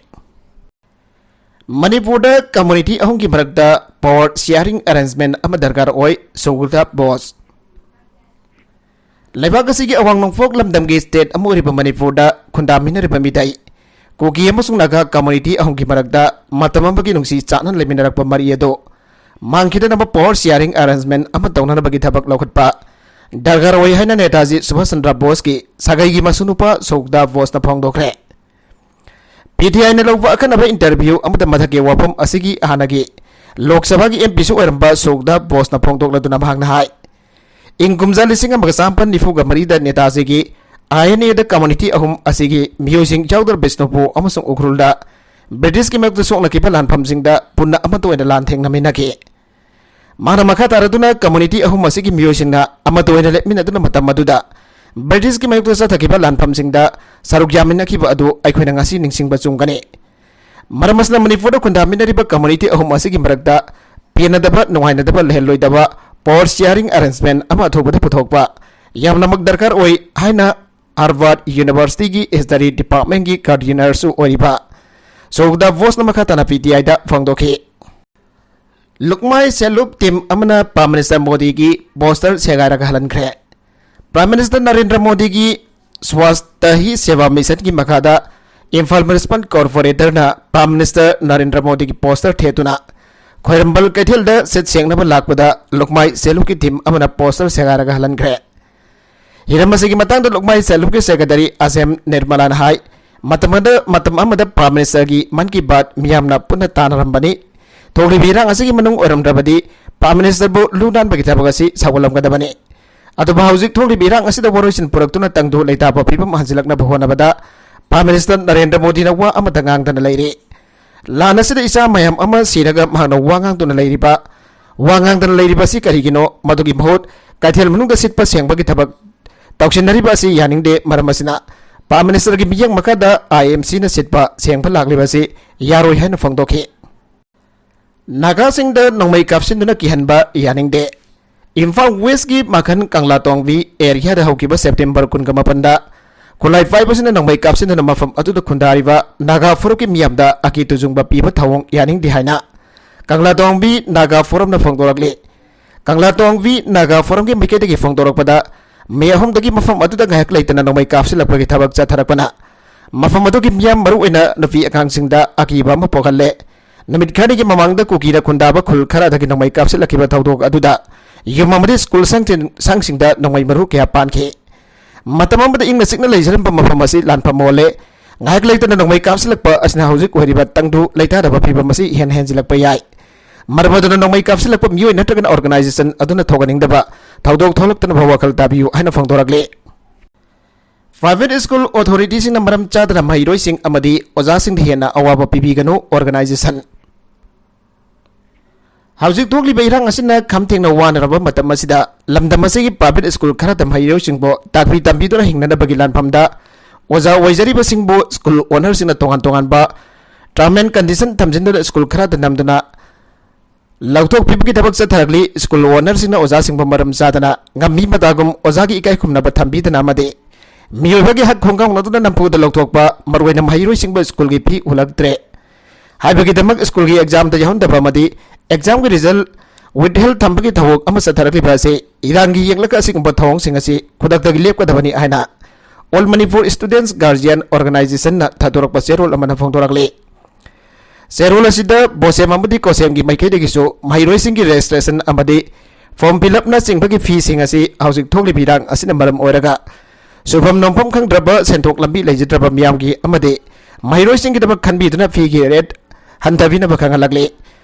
ꯃꯅꯤꯄꯨꯔꯗ ꯀꯝꯃꯨꯅꯤꯇꯤ ꯑꯍꯨꯝꯒꯤ ꯃꯔꯛꯇ ꯄꯥꯋꯔ ꯁꯤꯌꯥꯔꯤꯡ ꯑꯦꯔꯦꯟꯖꯃꯦꯟ ꯑꯃ ꯗꯔꯀꯥꯔ ꯑꯣꯏ, ꯁꯨꯒꯨꯜꯗꯥ ꯕꯣꯁ꯫ ꯂꯩꯕꯥꯛ ꯑꯁꯤꯒꯤ ꯑꯋꯥꯡ ꯅꯣꯡꯄꯣꯛ ꯂꯝꯗꯝꯒꯤ ꯁ꯭ꯇꯦꯠ ꯑꯃ ꯑꯣꯏꯔꯤꯕ ꯃꯅꯤꯄꯨꯔꯗ ꯈꯨꯟꯗꯥꯃꯤꯟꯅꯔꯤꯕ ꯃꯤꯇꯩ, ꯀꯨꯀꯤ ꯑꯃꯁꯨꯡ ꯅꯥꯒꯥ ꯀꯝꯃꯨꯅꯤꯇꯤ ꯑꯍꯨꯝꯒꯤ ꯃꯔꯛꯇ ꯃꯇꯝ ꯑꯃꯒꯤ ꯅꯨꯡꯁꯤ ꯆꯥꯟꯅꯅ ꯂꯩꯃꯤꯟꯅꯔꯛꯄ ꯃꯔꯤ ꯑꯗꯨ ꯃꯥꯡꯈꯤꯗꯅꯕ ꯄꯥꯋꯔ ꯁꯤꯌꯥꯔꯤꯡ ꯑꯦꯔꯦꯟꯖꯃꯦꯟ ꯑꯃ ꯇꯧꯅꯅꯕꯒꯤ ꯊꯕꯛ ꯂꯧꯈꯠꯄ ꯗꯔꯀꯥꯔ ꯑꯣꯏ ꯍꯥꯏꯅ ꯅꯦꯇꯥꯖꯤ ꯁꯨꯚꯥꯁ ꯆꯟꯗ꯭ꯔ ꯕꯣꯁꯀꯤ ꯁꯥꯒꯩꯒꯤ ꯃꯁꯨꯅꯨꯄꯥ ꯁꯨꯒꯗꯥ ꯕꯣꯁꯅ ꯐꯣꯡꯗꯣꯛꯈ꯭ꯔꯦ꯫ ꯄꯤ ꯇꯤ ꯑꯥꯏꯅ ꯂꯧꯕ ꯑꯈꯟꯅꯕ ꯏꯟꯇꯔꯚ꯭ꯌꯨ ꯑꯃꯗ ꯃꯊꯛꯀꯤ ꯋꯥꯐꯝ ꯑꯁꯤꯒꯤ ꯍꯥꯟꯅꯒꯤ ꯂꯣꯛ ꯁꯚꯥꯒꯤ ꯑꯦꯝ ꯄꯤꯁꯨ ꯑꯣꯏꯔꯝꯕ ꯁꯨꯒꯗꯥ ꯕꯣꯁꯅ ꯐꯣꯡꯗꯣꯛꯂꯗꯨꯅ ꯃꯍꯥꯛꯅ ꯍꯥꯏ, ꯏꯪ ꯀꯨꯝꯖꯥ ꯂꯤꯁꯤꯡ ꯑꯃꯒ ꯆꯥꯃꯥꯄꯟ ꯅꯤꯐꯨꯒ ꯃꯔꯤꯗ ꯅꯦꯇꯥꯖꯤꯒꯤ ꯑꯥꯏ ꯑꯦꯟ ꯑꯦꯗ ꯀꯝꯃꯨꯅꯤꯇꯤ ꯑꯍꯨꯝ ꯑꯁꯤꯒꯤ ꯃꯤꯑꯣꯏꯁꯤꯡ ꯌꯥꯎꯗꯅ ꯕꯤꯁꯅꯨꯄꯨꯔ ꯑꯃꯁꯨꯡ ꯎꯈ꯭ꯔꯨꯜꯗ ꯕ꯭ꯔꯤꯇꯤꯁꯀꯤ ꯃꯥꯌꯣꯛꯇ ꯁꯣꯛꯅꯈꯤꯕ ꯂꯥꯟꯐꯝꯁꯤꯡꯗ ꯄꯨꯟꯅ ꯑꯃꯠꯇ ꯑꯣꯏꯅ ꯂꯥꯟꯊꯦꯡꯅꯃꯤꯟꯅꯈꯤ꯫ ꯃꯥꯅ ꯃꯈꯥ ꯇꯥꯔꯗꯨꯅ ꯀꯝꯃꯨꯅꯤꯇꯤ ꯑꯍꯨꯝ ꯑꯁꯤꯒꯤ ꯃꯤꯑꯣꯏꯁꯤꯡꯅ ꯑꯃꯠꯇ ꯑꯣꯏꯅ ꯂꯦꯞꯃꯤꯟꯅꯗꯨꯅ ꯃꯇꯝ ꯑꯗꯨꯗ ꯕ꯭ꯔꯤꯇꯤꯁꯀꯤ ꯃꯥꯌꯣꯛꯇ ꯆꯠꯊꯈꯤꯕ ꯂꯥꯟꯐꯝꯁꯤꯡꯗ ꯁꯔꯨꯛ ꯌꯥꯃꯤꯟꯅꯈꯤꯕ ꯑꯗꯨ ꯑꯩꯈꯣꯏꯅ ꯉꯁꯤ ꯅꯤꯡꯁꯤꯡꯕ ꯆꯨꯝꯒꯅꯤ꯫ ꯃꯔꯝ ꯑꯁꯤꯅ ꯃꯅꯤꯄꯨꯔꯗ ꯈꯨꯟꯗꯥꯃꯤꯟꯅꯔꯤꯕ ꯀꯝꯃꯨꯅꯤꯇꯤ ꯑꯍꯨꯝ ꯑꯁꯤꯒꯤ ꯃꯔꯛꯇ ꯄꯦꯟꯅꯗꯕ, ꯅꯨꯡꯉꯥꯏꯅꯗꯕ ꯂꯩꯍꯜꯂꯣꯏꯗꯕ ꯄꯥꯋꯔ ꯁꯤꯌꯥꯔꯤꯡ ꯑꯦꯔꯦꯟꯖꯃꯦꯟ ꯑꯃ ꯑꯊꯨꯕꯗ ꯄꯨꯊꯣꯛꯄ ꯌꯥꯝꯅꯃꯛ ꯗꯔꯀꯥꯔ ꯑꯣꯏ ꯍꯥꯏꯅ ꯍꯥꯔꯕꯔꯠ ꯌꯨꯅꯤꯚꯔꯁꯤꯇꯤꯒꯤ ꯍꯤꯁꯇꯔꯤ ꯗꯤꯄꯥꯔꯠꯃꯦꯟꯒꯤ ꯀꯟꯚꯤꯅꯔꯁꯨ ꯑꯣꯏꯔꯤꯕ ꯁꯣꯒꯗꯥ ꯕꯣꯁꯅ ꯃꯈꯥ ꯇꯥꯅ ꯄꯤ ꯇꯤ ꯑꯥꯏꯗ ꯐꯣꯡꯗꯣꯛꯈꯤ꯫ ꯂꯨꯛꯃꯥꯏ ꯁꯦꯜꯐ ꯍꯦꯜꯞ ꯇꯤꯝ ꯑꯃꯅ ꯄ꯭ꯔꯥꯏꯝ ꯃꯤꯅꯤꯁꯇꯔ ꯃꯣꯗꯤꯒꯤ ꯄꯣꯁꯇꯔ ꯁꯦꯒꯥꯏꯔꯒ ꯍꯜꯍꯟꯈ꯭ꯔꯦ꯫ ꯄ꯭ꯔꯥꯏꯝ ꯃꯤꯅꯤꯁꯇꯔ ꯅꯔꯦꯟꯗ꯭ꯔ ꯃꯣꯗꯤꯒꯤ ꯁ꯭ꯋꯥꯁꯇ ꯍꯤ ꯁꯦꯕꯥ ꯃꯤꯁꯟꯒꯤ ꯃꯈꯥꯗ ꯏꯝꯐꯥꯜ ꯃ꯭ꯌꯨꯅꯤꯁꯤꯄꯥꯜ ꯀꯣꯔꯄꯣꯔꯦꯇꯔꯅ ꯄ꯭ꯔꯥꯏꯝ ꯃꯤꯅꯤꯁꯇꯔ ꯅꯔꯦꯟꯗ꯭ꯔ ꯃꯣꯗꯤꯒꯤ ꯄꯣꯁꯇꯔ ꯊꯦꯠꯇꯨꯅ ꯈ꯭ꯋꯥꯏꯔꯝꯕꯟ ꯀꯩꯊꯦꯜꯗ ꯁꯤꯠ ꯁꯦꯡꯅꯕ ꯂꯥꯛꯄꯗ ꯂꯨꯛꯃꯥꯏ ꯁꯦꯜꯐ ꯍꯦꯜꯞꯀꯤ ꯇꯤꯝ ꯑꯃꯅ ꯄꯣꯁꯇꯔ ꯁꯦꯒꯥꯏꯔꯒ ꯍꯜꯍꯟꯈ꯭ꯔꯦ꯫ ꯍꯤꯔꯝ ꯑꯁꯤꯒꯤ ꯃꯇꯥꯡꯗ ꯂꯨꯛꯃꯥꯏ ꯁꯦꯜꯐ ꯍꯦꯜꯞꯀꯤ ꯁꯦꯀ꯭ꯔꯦꯇꯔꯤ ꯑꯁꯦꯝ ꯅꯤꯔꯃꯂꯥꯅ ꯍꯥꯏ, ꯃꯇꯝ ꯑꯃꯗ, ꯃꯇꯝ ꯑꯃꯗ ꯄ꯭ꯔꯥꯏꯝ ꯃꯤꯅꯤꯁꯇꯔꯒꯤ ꯃꯟ ꯀꯤ ꯕꯥꯠ ꯃꯤꯌꯥꯝꯅ ꯄꯨꯟꯅ ꯇꯥꯟꯅꯔꯝꯕꯅꯤ꯫ ꯊꯣꯛꯂꯤꯕ ꯏꯔꯥꯡ ꯑꯁꯤꯒꯤ ꯃꯅꯨꯡ ꯑꯣꯏꯔꯝꯗ꯭ꯔꯕꯗꯤ ꯄ꯭ꯔꯥꯏꯝ ꯃꯤꯅꯤꯁꯇꯔꯕꯨ ꯂꯨ ꯅꯥꯟꯕꯒꯤ ꯊꯕꯛ ꯑꯁꯤ ꯁꯧꯒꯠꯂꯝꯒꯗꯕꯅꯤ꯫ ꯑꯗꯨꯕꯨ ꯍꯧꯖꯤꯛ ꯊꯣꯛꯂꯤꯕ ꯏꯔꯥꯡ ꯑꯁꯤꯗ ꯋꯥꯔꯣꯏꯁꯤꯟ ꯄꯨꯔꯛꯇꯨꯅ ꯇꯪꯗꯨ ꯂꯩꯇꯥꯕ ꯐꯤꯕꯝ ꯍꯟꯖꯤꯜꯂꯛꯅꯕ ꯍꯣꯠꯅꯕꯗ ꯄ꯭ꯔꯥꯏꯝ ꯃꯤꯅꯤꯁꯇꯔ ꯅꯔꯦꯟꯗ꯭ꯔ ꯃꯣꯗꯤꯅ ꯋꯥ ꯑꯃꯠꯇ ꯉꯥꯡꯗꯅ ꯂꯩꯔꯤ꯫ ꯂꯥꯟ ꯑꯁꯤꯗ ꯏꯆꯥ ꯃꯌꯥꯝ ꯑꯃ ꯁꯤꯔꯒ ꯃꯍꯥꯛꯅ ꯋꯥ ꯉꯥꯡꯗꯨꯅ ꯂꯩꯔꯤꯕ, ꯋꯥ ꯉꯥꯡꯗꯅ ꯂꯩꯔꯤꯕ ꯑꯁꯤ ꯀꯔꯤꯒꯤꯅꯣ? ꯃꯗꯨꯒꯤ ꯃꯍꯨꯠ ꯀꯩꯊꯦꯜ ꯃꯅꯨꯡꯗ ꯁꯤꯠꯄ ꯁꯦꯡꯕꯒꯤ ꯊꯕꯛ ꯇꯧꯁꯤꯟꯅꯔꯤꯕ ꯑꯁꯤ ꯌꯥꯅꯤꯡꯗꯦ꯫ ꯃꯔꯝ ꯑꯁꯤꯅ ꯄ꯭ꯔꯥꯏꯝ ꯃꯤꯅꯤꯁꯇꯔꯒꯤ ꯃꯤꯠꯌꯦꯡ ꯃꯈꯥꯗ ꯑꯥꯏ ꯑꯦꯝ ꯁꯤꯅ ꯁꯤꯠꯄ ꯁꯦꯡꯕ ꯂꯥꯛꯂꯤꯕ ꯑꯁꯤ ꯌꯥꯔꯣꯏ ꯍꯥꯏꯅ ꯐꯣꯡꯗꯣꯛꯈꯤ꯫ ꯅꯥꯒꯥꯁꯤꯡꯗ ꯅꯣꯡꯃꯩ ꯀꯥꯞꯁꯤꯟꯗꯨꯅ ꯀꯤꯍꯟꯕ ꯌꯥꯅꯤꯡꯗꯦ꯫ ꯏꯝꯐꯥꯜ ꯋꯦꯁꯀꯤ ꯃꯥꯈꯟ ꯀꯪꯂꯥꯇꯣꯡꯕꯤ ꯑꯦꯔꯤꯌꯥꯗ ꯍꯧꯈꯤꯕ ꯁꯦꯞꯇꯦꯝꯕꯔ ꯀꯨꯟꯒ ꯃꯥꯄꯟꯗ ꯈꯨꯠꯂꯥꯏ ꯄꯥꯏꯕꯁꯤꯡꯅ ꯅꯣꯡꯃꯩ ꯀꯥꯞꯁꯤꯟꯗꯨꯅ ꯃꯐꯝ ꯑꯗꯨꯗ ꯈꯨꯟꯗꯥꯔꯤꯕ ꯅꯥꯒꯥ ꯐꯨꯔꯨꯞꯀꯤ ꯃꯤꯌꯥꯝꯗ ꯑꯀꯤ ꯇꯨꯖꯨꯡꯕ ꯄꯤꯕ ꯊꯧꯑꯣꯡ ꯌꯥꯅꯤꯡꯗꯦ ꯍꯥꯏꯅ ꯀꯪꯂꯥꯇꯣꯡꯕꯤ ꯅꯥꯒꯥ ꯐꯣꯔꯝꯅ ꯐꯣꯡꯗꯣꯔꯛꯂꯤ꯫ ꯀꯪꯂꯥꯇꯣꯡꯕꯤ ꯅꯥꯒꯥ ꯐꯣꯔꯝꯒꯤ ꯃꯥꯏꯀꯩꯗꯒꯤ ꯐꯣꯡꯗꯣꯔꯛꯄꯗ, ꯃꯤ ꯑꯍꯨꯝꯗꯒꯤ ꯃꯐꯝ ꯑꯗꯨꯗ ꯉꯥꯏꯍꯥꯛ ꯂꯩꯇꯅ ꯅꯣꯡꯃꯩ ꯀꯥꯞꯁꯤꯜꯂꯛꯄꯒꯤ ꯊꯕꯛ ꯆꯠꯊꯔꯛꯄꯅ ꯃꯐꯝ ꯑꯗꯨꯒꯤ ꯃꯤꯌꯥꯝ, ꯃꯔꯨꯑꯣꯏꯅ ꯅꯨꯄꯤ ꯑꯉꯥꯡꯁꯤꯡꯗ ꯑꯀꯤꯕ ꯑꯃ ꯄꯣꯛꯍꯜꯂꯦ꯫ ꯅꯨꯃꯤꯠ ꯈꯔꯅꯤꯒꯤ ꯃꯃꯥꯡꯗ ꯀꯨꯀꯤꯅ ꯈꯨꯟꯗꯥꯕ ꯈꯨꯜ ꯈꯔꯗꯒꯤ ꯅꯣꯡꯃꯩ ꯀꯥꯞꯁꯤꯜꯂꯛꯈꯤꯕ ꯊꯧꯗꯣꯛ ꯑꯗꯨꯗ ꯌꯨꯝ ꯑꯃꯗꯤ ꯁ꯭ꯀꯨꯜ ꯁꯪꯁꯤꯡ-, ꯁꯪꯁꯤꯡꯗ ꯅꯣꯡꯃꯩ ꯃꯔꯨ ꯀꯌꯥ ꯄꯥꯟꯈꯤ꯫ ꯃꯇꯝ ꯑꯃꯗ ꯏꯪꯅ ꯆꯤꯛꯅ ꯂꯩꯖꯔꯝꯕ ꯃꯐꯝ ꯑꯁꯤ ꯂꯥꯟꯐꯝ ꯑꯣꯜꯂꯦ꯫ ꯉꯥꯏꯍꯥꯛ ꯂꯩꯇꯅ ꯅꯣꯡꯃꯩ ꯀꯥꯞꯁꯤꯜꯂꯛꯄ ꯑꯁꯤꯅ ꯍꯧꯖꯤꯛ ꯑꯣꯏꯔꯤꯕ ꯇꯪꯗꯨ ꯂꯩꯇꯥꯗꯕ ꯐꯤꯕꯝ ꯑꯁꯤ ꯍꯦꯟꯅ ꯍꯦꯟꯖꯤꯜꯂꯛꯄ ꯌꯥꯏ꯫ ꯃꯔꯝ ꯑꯗꯨꯅ ꯅꯣꯡꯃꯩ ꯀꯥꯞꯁꯤꯜꯂꯛꯄ ꯃꯤꯑꯣꯏ ꯅꯠꯇ꯭ꯔꯒꯅ ꯑꯣꯔꯒꯅꯥꯏꯖꯦꯁꯟ ꯑꯗꯨꯅ ꯊꯣꯛꯍꯟꯅꯤꯡꯗꯕ ꯊꯧꯗꯣꯛ ꯊꯣꯛꯂꯛꯇꯅꯕ ꯋꯥꯈꯜ ꯇꯥꯕꯤꯌꯨ ꯍꯥꯏꯅ ꯐꯣꯡꯗꯣꯔꯛꯂꯤ꯫ ꯄ꯭ꯔꯥꯏꯚꯦꯠ ꯁ꯭ꯀꯨꯜ ꯑꯣꯊꯣꯔꯤꯇꯤꯁꯤꯡꯅ ꯃꯔꯝ ꯆꯥꯗꯅ ꯃꯍꯩꯔꯣꯏꯁꯤꯡ ꯑꯃꯗꯤ ꯑꯣꯖꯥꯁꯤꯡꯗ ꯍꯦꯟꯅ ꯑꯋꯥꯕ ꯄꯤꯕꯤꯒꯅꯨ, ꯑꯣꯔꯒꯅꯥꯏꯖꯦꯁꯟ꯫ ꯍꯧꯖꯤꯛ ꯊꯣꯛꯂꯤꯕ ꯏꯔꯥꯡ ꯑꯁꯤꯅ ꯈꯝ ꯊꯦꯡꯅ ꯋꯥꯅꯔꯕ ꯃꯇꯝ ꯑꯁꯤꯗ ꯂꯝꯗꯝ ꯑꯁꯤꯒꯤ ꯄ꯭ꯔꯥꯏꯚꯦꯠ ꯁ꯭ꯀꯨꯜ ꯈꯔꯗ ꯃꯍꯩꯔꯣꯏꯁꯤꯡꯕꯨ ꯇꯥꯛꯄꯤ ꯇꯝꯕꯤꯗꯨꯅ ꯍꯤꯡꯅꯅꯕꯒꯤ ꯂꯥꯟꯐꯝꯗ ꯑꯣꯖꯥ ꯑꯣꯏꯖꯔꯤꯕꯁꯤꯡꯕꯨ ꯁ꯭ꯀꯨꯜ ꯑꯣꯅꯔꯁꯤꯡꯅ ꯇꯣꯉꯥꯟ ꯇꯣꯉꯥꯟꯕ term and condition ꯊꯝꯖꯤꯟꯗꯨꯅ ꯁ꯭ꯀꯨꯜ ꯈꯔꯗ ꯅꯝꯗꯨꯅ ꯂꯧꯊꯣꯛꯄꯤꯕꯒꯤ ꯊꯕꯛ ꯆꯠꯊꯔꯛꯂꯤ꯫ ꯁ꯭ꯀꯨꯜ ꯑꯣꯅꯔꯁꯤꯡꯅ ꯑꯣꯖꯥꯁꯤꯡꯕꯨ ꯃꯔꯝ ꯆꯥꯗꯅ ꯉꯝꯃꯤ ꯃꯇꯥꯒꯨꯝ ꯑꯣꯖꯥꯒꯤ ꯏꯀꯥꯏ ꯈꯨꯝꯅꯕ ꯊꯝꯕꯤꯗꯅ ꯑꯃꯗꯤ ꯃꯤꯑꯣꯏꯕꯒꯤ ꯍꯛ ꯈꯣꯡꯒꯥꯎꯅꯗꯨꯅ ꯅꯝꯐꯨꯗ ꯂꯧꯊꯣꯛꯄ, ꯃꯔꯨꯑꯣꯏꯅ ꯃꯍꯩꯔꯣꯏꯁꯤꯡꯕꯨ ꯁ꯭ꯀꯨꯜꯒꯤ ꯐꯤ ꯎꯍꯜꯂꯛꯇ꯭ꯔꯦ ꯍꯥꯏꯕꯒꯤꯗꯃꯛ ꯁ꯭ꯀꯨꯜꯒꯤ ꯑꯦꯛꯖꯥꯝꯗ ꯌꯥꯎꯍꯟꯗꯕ ꯑꯃꯗꯤ ꯑꯦꯛꯖꯥꯝꯒꯤ ꯔꯤꯖꯜ withheld ꯊꯝꯕꯒꯤ ꯊꯧꯑꯣꯡ ꯑꯃ ꯆꯠꯊꯔꯛꯂꯤꯕ ꯑꯁꯤ ꯏꯔꯥꯡꯒꯤ ꯌꯦꯡꯂꯒ ꯑꯁꯤꯒꯨꯝꯕ ꯊꯧꯑꯣꯡꯁꯤꯡ ꯑꯁꯤ ꯈꯨꯗꯛꯇꯒꯤ ꯂꯦꯞꯀꯗꯕꯅꯤ ꯍꯥꯏꯅ All Manipur Students Guardian Organization ꯅ ꯊꯥꯗꯣꯔꯛꯄ ꯆꯦꯔꯣꯜ ꯑꯃꯅ ꯐꯣꯡꯗꯣꯔꯛꯂꯤ꯫ ꯆꯦꯔꯣꯜ ꯑꯁꯤꯗ ꯕꯣꯁꯦꯝ ꯑꯃꯗꯤ ꯀꯣꯁꯦꯝꯒꯤ ꯃꯥꯏꯀꯩꯗꯒꯤꯁꯨ ꯃꯍꯩꯔꯣꯏꯁꯤꯡꯒꯤ registration ꯑꯃꯗꯤ form fill up ꯅꯆꯤꯡꯕꯒꯤ feeꯁꯤꯡ ꯑꯁꯤ ꯍꯧꯖꯤꯛ ꯊꯣꯛꯂꯤꯕ ꯏꯔꯥꯡ ꯑꯁꯤꯅ ꯃꯔꯝ ꯑꯣꯏꯔꯒ ꯁꯨꯐꯝ ꯅꯣꯝꯐꯝ ꯈꯪꯗ꯭ꯔꯕ, ꯁꯦꯟꯊꯣꯛ ꯂꯝꯕꯤ ꯂꯩꯖꯗ꯭ꯔꯕ ꯃꯤꯌꯥꯝꯒꯤ ꯑꯃꯗꯤ ꯃꯍꯩꯔꯣꯏꯁꯤꯡꯒꯤꯗꯃꯛ ꯈꯟꯕꯤꯗꯨꯅ feeꯒꯤ rate ꯍꯟꯊꯕꯤꯅꯕ ꯈꯪꯍꯜꯂꯛꯂꯤ꯫